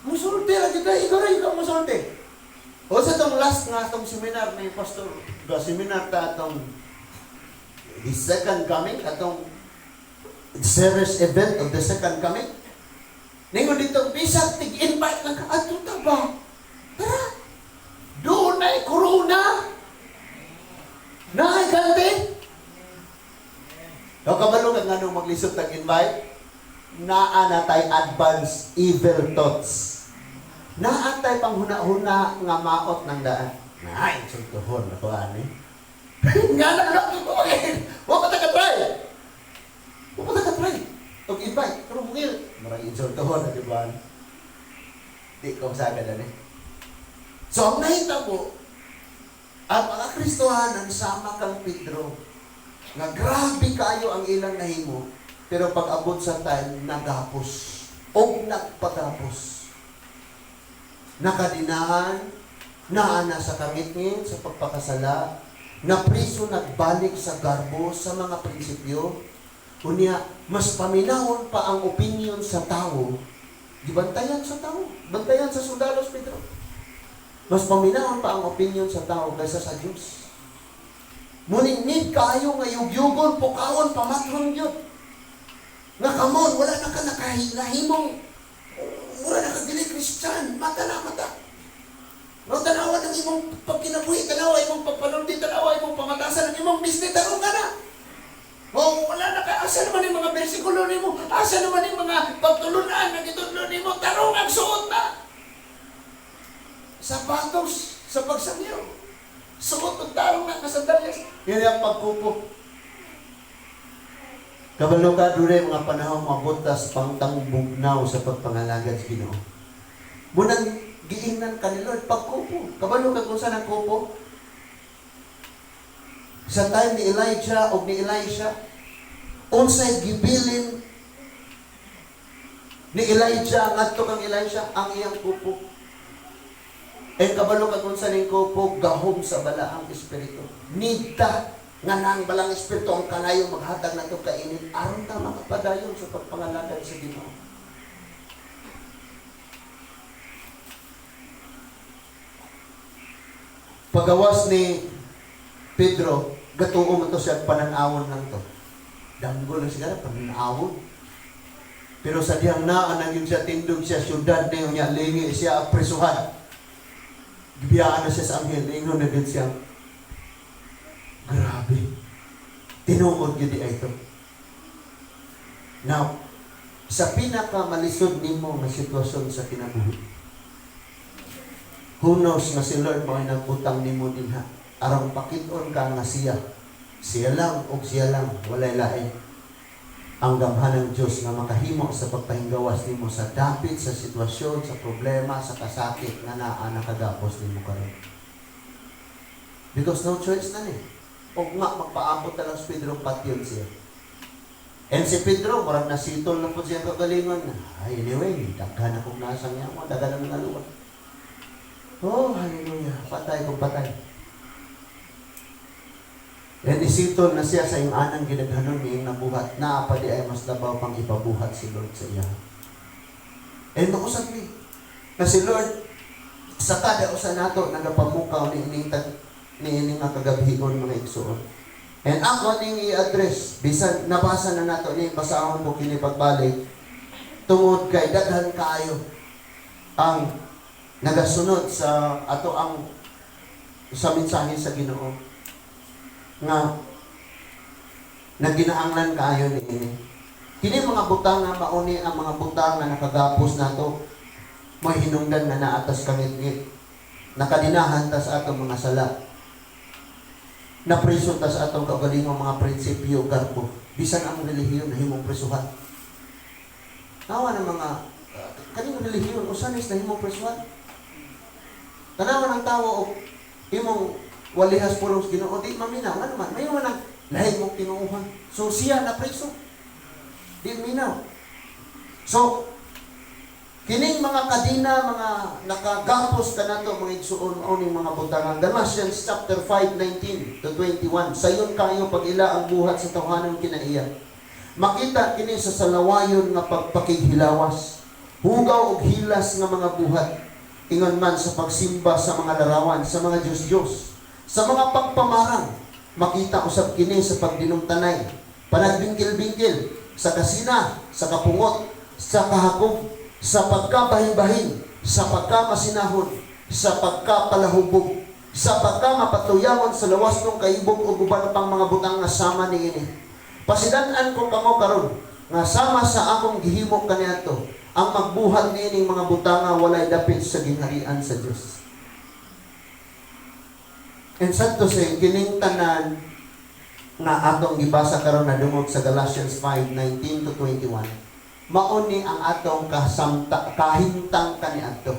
Musulti ra kita, ikaw ra ikaw musulti. O sa tong last nga tong seminar ni Pastor, ga seminar ta atong the second coming, atong series event of the second coming. Ningon dito, bisag tig-invite lang ka, ato ta ba? Tara! Doon na corona! Naay ganti! O kabalo ka nga nung maglisod tag invite, naa na tay advance evil thoughts. Naa tay panghuna-huna nga maot ng daan. Na, insultuhon ako ani. Nga na lang ko. Wa pa ta ka-try. Wa pa ta ka-try. Og invite, pero mungil. Murag insultuhon na, di ba? Di ko sagad ani. So ang nahitabo, ang mga Kristohanan sama kang Pedro, nga grabe kayo ang ilang nahimo, pero pag abot sa time, nagapos o nagpagapos. Nakadinahan, naa na sa kangitngit, sa pagpakasala, napriso, nagbalik sa garbo, sa mga prinsipyo, unya, mas paminahon pa ang opinion sa tao, gibantayan sa tao, bantayan sa sundalos, Pedro. Mas paminahon pa ang opinion sa tao kaysa sa Diyos. Muning need kaayo nga yugyugon, pukawon, pamathon gyud. Nga kamon, wala na ka nahimong, wala na ka dili Christian, mata na mata. No, tanawa ng imong pagkinabuhi, tanawa imong pagpanulti, tanawa imong pamatasan, ang imong business, tarong ka na. Oh, wala na ka. Asa naman yung mga bersikulo nimo? Asa naman yung mga pagtulunan na gitudlo nimo? Tarong ang suot na. Sapatos sa pagsangyaw. Suot og tarong na kasandalyas. Yan ang pagkupo. Kabalo ka, dunay mga panahon mabutas pangtang bugnaw sa pagpangalagad sa Ginoo. Munang giingnan ka ni Lord, pagkupo. Kabalo ka kung saan ang kupo? Sa time ni Elijah o ni Elisha, unsay gibilin ni Elijah ngadto kang Elisha? Ang iyang kupo. Eh kabalo ka kung saan yung kupo, gahom sa balaang espiritu. Nita nga nang balang espiritu ang kanayo maghatag nato kainit aron ta makapadayon sa pagpangalagad sa Ginoo. Pagawas ni Pedro, gatuo man to siya, pananawon lang to. Danggol lang siya, pananawon. Pero sa diyang naa na gyud siya, tindog siya, syudad niya, unya lingi siya presuhan. Gibiyaan na siya sa anghel, ingon na gyud siya. Grabe. Tinuod gyud di ay ito. Now, sa pinakamalisod nimo nga sitwasyon sa kinabuhi, who knows nga si Lord mo ay nagbutang nimo dinha aron pakit-on ka nga siya. Siya lang og siya lang, walay lain. Ang gamhan ng Diyos nga makahimo sa pagpahinggawas nimo sa dapit sa sitwasyon, sa problema, sa kasakit nga naa nakagapos nimo karon. Because no choice na ni. O nga magpaabot na lang si Pedro, patyon siya. And si Pedro, murag nasitol na po siya kagalingon. Ay, anyway, daghan akong nasang niya, daghan ang mga luwa. Oh, hallelujah. Patay kung patay. And isitol na siya sa iyong anang ginaghanon niyang nabuhat. Naa pa di ay mas labaw pang ipabuhat si Lord sa iya. And mausap ni na si Lord, sa kada usa nato nagapamukaw ni ining tag ni ining nga kagabhion, mga igsuon. And ako ning i-address, bisan nabasa na nato ni, basahon ko kini pagbalik tungod kay daghan kaayo ang nagasunod sa ato ang sa mensahe sa Ginoo nga nagginahanglan kaayo ni ini. Kini mga butang nga mauni ang mga butang nga nakagapos nato, may hinungdan nga naatas kangitngit. Nakadinahan ta sa atong mga sala. Napriso ta sa atong kaugalingong mga prinsipyo, garbo. Bisan ang relihiyon nahimong presuhan. Tawa ng mga kaning relihiyon usa ni nahimong presuhan. Tanawa ng tawo og imong walihas pulong sa Ginoo, di maminaw nga naman. Mayo man ang lahi mong tinuohan. So siya na preso. Di minaw. So Kining mga kadina, mga nakagapos kanato, mga igsuon, mao ning mga butanga. Galatians chapter 5, 19 to 21. Sayon kayo pag-ila ang buhat sa tawhanon kinaiya. Makita kini sa salawayon nga pagpakighilawas, hugaw og hilas nga mga buhat. Ingon man sa pagsimba sa mga larawan, sa mga Diyos-Diyos, sa mga pagpamarang. Makita usab kini sa pagdinumtanay, panagbingkil-bingkil, sa kasina, sa kapungot, sa kahakog, sa pagkabahin-bahin, sa pagkamasinahon, sa pagkapalahubog, sa pagkamapatuyawan sa lawas ng kaibog ug uban pang mga butang nga sama niini. Pasidan-an ko kamo karon nga sama sa akong gihimo kaniadto, ang magbuhat niining mga butanga walay dapit sa gingharian sa Dios. And sad to say, kining tanan nga atong gibasa karon na dungog sa Galatians 5:19 to 21, mao ni ang atong kasamta kahimtang kaniadto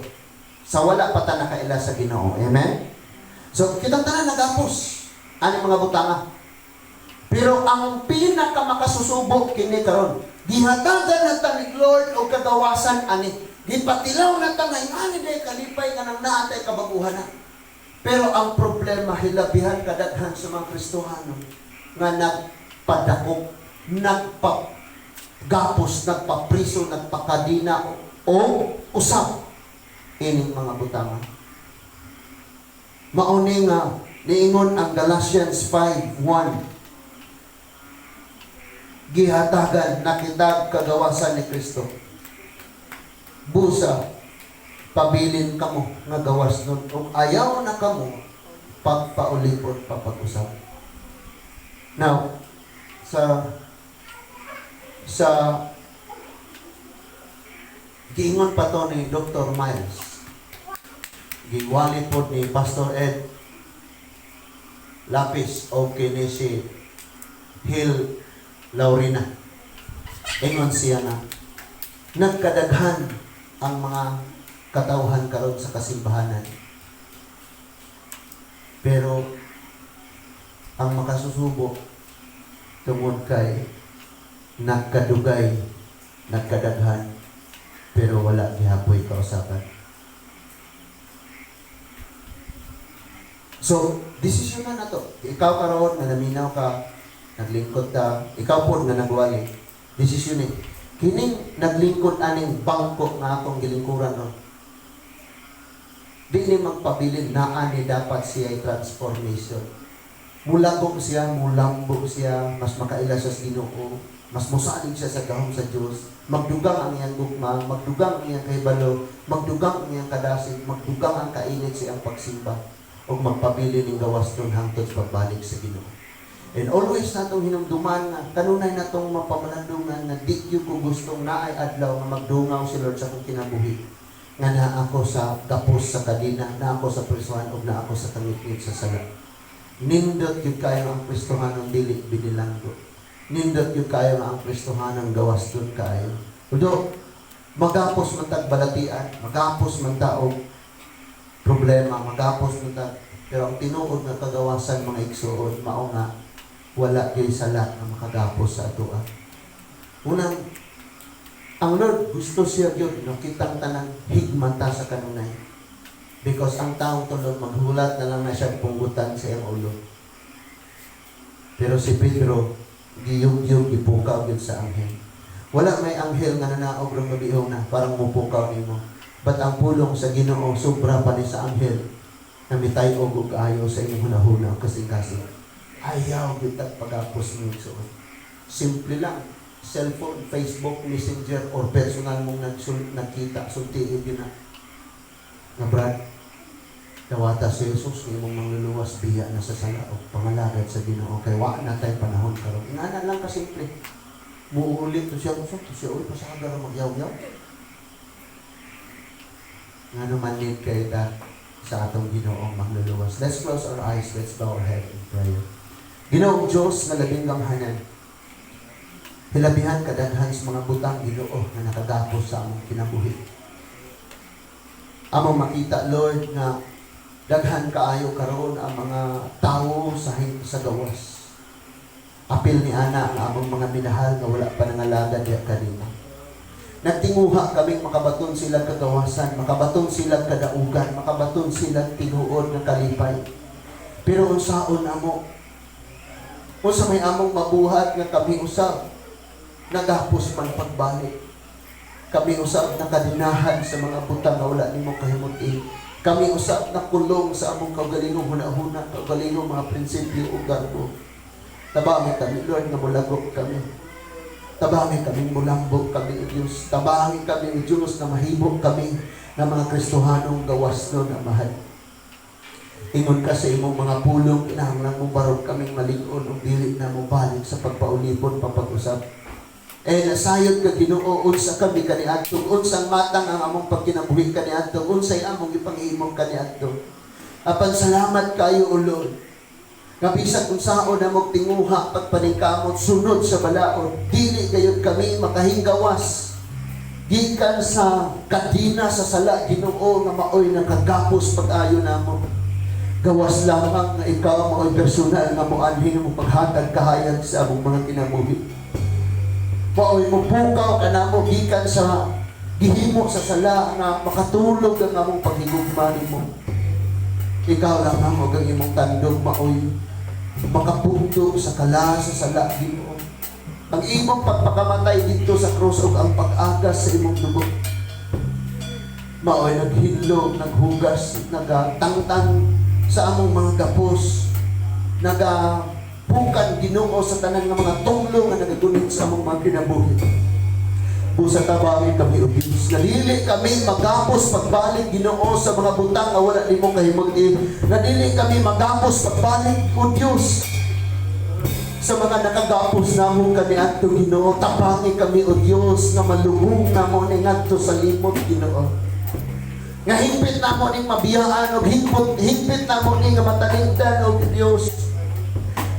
sa wala pa ta nakaila sa Ginoo. Amen. So kitang tanan nagapos ani mga butanga. Pero ang pinaka makasusubo kini karon, gihatagan na ta ni Lord og kagawasan ani. Gipatilaw na ta nga ani day kalipay nga nang naa tay kabaguhan na. Pero ang problema, hilabihan kadaghan sa mga Kristohano nga nagpadakop, nagpagapos, nagpapriso, nagpakadina o usab ining mga butanga. Mao ni nga niingon ang Galatians 5:1, gihatagan na kitag kagawasan ni Kristo. Busa, pabilin kamo nga gawas nun ug ayaw na kamo pagpaulipon papag-usab. Now, sa giingon pa to ni Dr. Miles, giwali po ni Pastor Ed Lapis o kini si Hill Laurina. Ingon siya na nagkadaghan ang mga katawhan karon sa kasimbahanan. Pero ang makasusubo tungod kay nagkadugay, nagkadaghan, pero wala gihapoy kausaban. So, desisyon na nato. Ikaw karon nga naminaw ka, naglingkod ka, ikaw po nga nagwali. Desisyon ni. Kining naglingkod aning bangko nga akong gilingkuran ron. Di ni magpabilin, naa ni dapat siya transformation. Mulagom siya, mulambo siya, mas makaila siya sa Ginoo, mas musalig siya sa gahom sa Dios, magdugang ang iyang gugma, magdugang ang iyang kahibalo, magdugang ang iyang kadasig, magdugang ang kainit sa iyang pagsimba, ug magpabili ning gawas nun hangtod sa pagbalik sa Ginoo. And always natong hinumduman nga kanunay natong mapamalandungan nga di gyud ko gustong naay adlaw nga magdungaw si Lord sa akong kinabuhi nga naa ako sa gapos sa kadena, naa ako sa prisuhan ug naa ako sa kangitngit sa sala. Nindot gyud kayo ang Kristohanong dili binilanggo. Nindot gyud kayo ang Kristohanong gawas dun kaayo. Although, magapos man tag balatian, magapos man ta og problema, magapos man tag, pero ang tinuod nga kagawasan, mga igsuon, mao nga wala gyud sala nga makagapos sa atoa. Unang, ang Lord gusto siya gyud no kitang tanang higmata sa kanunay. Because ang taong tulog, maghulat na lang na siya punggutan sa iyang ulo. Pero si Pedro, giyugyug, gipukaw gyud sa anghel. Wala may anghel nga nanaog rong gabihong na parang mupukaw nimo. But ang pulong sa Ginoo sobra pa ni sa anghel na mitay-og og ayo sa imong hunahuna kasing-kasing. Ayaw gyud tag pagapos mo, igsoon. Simple lang. Cellphone, Facebook, Messenger, or personal mong nagkita, sultiin yun na. Nga Brad, dawata si Jesus nga imong mangluluwas, biya na sa sala o pangalagad sa Ginoo kay wa na tay panahon karon. Ingana lang kasimple. Muulit to siya, to siya, uy, pasaga ra magyaw-yaw. Nga naman need kay ta sa atong Ginoong mangluluwas. Let's close our eyes, let's bow our head in prayer. Ginoong Diyos nga labing gamhanan, hilabihan kadaghan sa mga butang, Ginoo, nga nakagapos sa among kinabuhi. Among makita, Lord, nga daghan kaayo karon ang mga tawo sa gawas. Apil ni ana ang among mga minahal nga wala pa nangalagad diha kanimo. Nagtinguha kaming makabaton sila kagawasan, makabaton sila kadaugan, makabaton sila tinuod nga kalipay. Pero unsaon amo? Unsa may among mabuhat nga kami usab nagapos man pagbalik? Kami usab nakadinahan sa mga butang nga wala nimo kahimuti. Kami usab nakulong sa among kaugalingong hunahuna, kaugalingong mga prinsipyo ug garbo. Tabangi kami, Lord, nga mulagok kami. Tabangi kami, mulambo kami, O Diyos. Tabangi kami, O Diyos, na mahimo kami na mga Kristohanong gawas nun, Amahan. Ingon ka sa imong mga pulong, kinahanglan mo barog kaming malig-on ug dili na mo balik sa pagpaulipon papag-usab. Eh, nasayod ka, Ginoo, unsa kami kaniadto, unsang matang ang among pagkinabuhi kaniadto, unsay among ipanghimo kaniadto. Apan salamat kayo, O Lord. Nga bisan unsaon among tinguha pagpaningkamot sunod sa balaod, dili gayud kami makahinggawas gikan sa kadina sa sala, Ginoo, nga maoy nakagapos pag-ayo namo. Gawas lamang nga ikaw maoy personal nga moanhi mo paghatag kahayag sa among mga kinabuhi. Maoy mo pukaw kanamo gikan sa gihimo sa sala nga makatulog ang among paghigugma nimo. Ikaw lamang og ang imong tandog maoy makapundo sa kala sa sala, Ginoo. Ang imong pagpakamatay dito sa krus ug ang pag-agas sa imong dugo maoy naghinlo, naghugas, nagatangtang sa among mga gapos, nagapukan, Ginoo, sa tanan nga mga tunglo nga nagagunit sa among mga kinabuhi. Busa tabangi kami, O Diyos. Nga dili kami magapos pagbalik, Ginoo, sa mga butang nga wala nimo kahimuti. Nga dili kami magapos pagbalik, O Diyos, sa mga nakagapos namo kaniadto, Ginoo. Tabangi kami, O Diyos, nga malubong namo ning ngadto sa limot, Ginoo. Nga hingpit namo ning mabiyaan og hingpit namo ning nga matalingdan, O Diyos.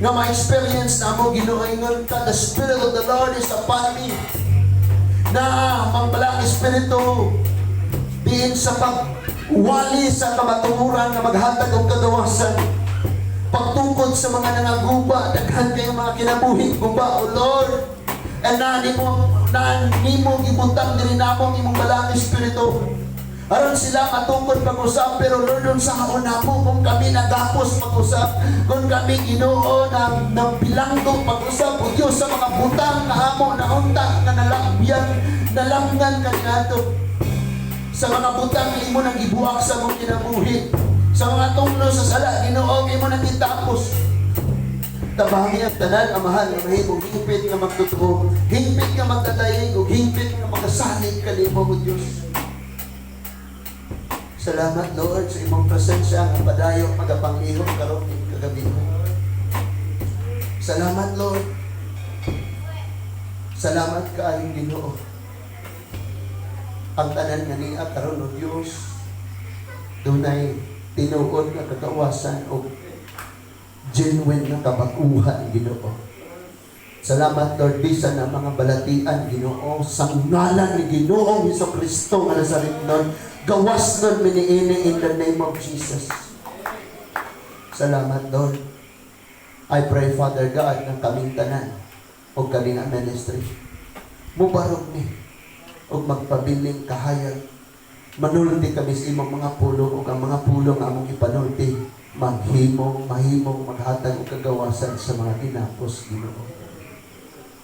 Nga ma-experience namo, Ginoo, ingon ka, "The Spirit of the Lord is upon me." Na ang Balaang Espiritu diin sa pagwali sa kamatuoran nga maghatag og kagawasan, pagtukod sa mga nangaguba. Daghan kayong mga kinabuhi guba, O Lord, and na nimo gibutang diri namo ang imong Balaang Espiritu aron sila matukod pag-usap. Pero Lord, unsaon namo kung kami nagapos pag-usap, kung kami, Ginoo, na nabilanggo pag-usap, O Diyos, sa mga butang nga amo naunta nga nalabyan, nalamnan kaniadto, sa mga butang nga imo nang gibuak sa among kinabuhi, sa mga tunglo sa sala, Ginoo, nga imo nang gitapos? Tabangi ang tanan, Amahan, nga mahimong hingpit nga magtotoo, hingpit nga magdadayeg, ug hingpit nga makasalig kanimo, O Diyos. Salamat, Lord, sa imong presensya nga padayo magapanglihok karon ning kagabi. Salamat, Lord. Salamat kaayong, Ginoo. Ang tanan nga niya karon, O Dios, dunay tinuod nga kagawasan o genuine nga kabaguhan, Ginoo. Salamat, Lord, bisan ang mga balatian, Ginoo, sa ngalan ni Ginoong Hesus Kristo nga Nazaretnon, gawas nun miniini in the name of Jesus. Salamat, Lord. I pray, Father God, ng kaming tanan o Kalinga Ministry, mubarog ni og magpabiling kahayag. Manulti kami sa imong mga pulong ug ang mga pulong nga among ipanulti maghimong mahimong maghatag og kagawasan sa mga ginapos, Ginoo.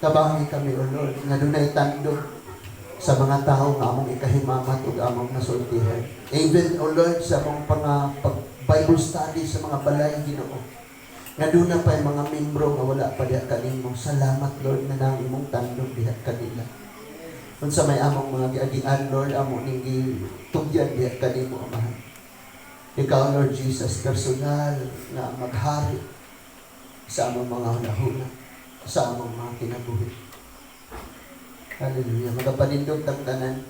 Tabangi kami, O Lord, nga dunay tandog sa mga tao nga among ikahimamat ug among nasultihan. Even, O Lord, sa among pag Bible study sa mga balay, Ginoo. Nga duna pa yung mga membro nga wala pa diha kanimo. Salamat, Lord, nga nang imong tandog diha kanila. Unsa may among mga giagian, Lord, amo ning gitugyan diha kanimo, Amahan. Ikaw, Lord Jesus, personal nga maghari sa among mga hunahuna, sa among mga kinabuhi. Hallelujah. Magapanindog tang tanan.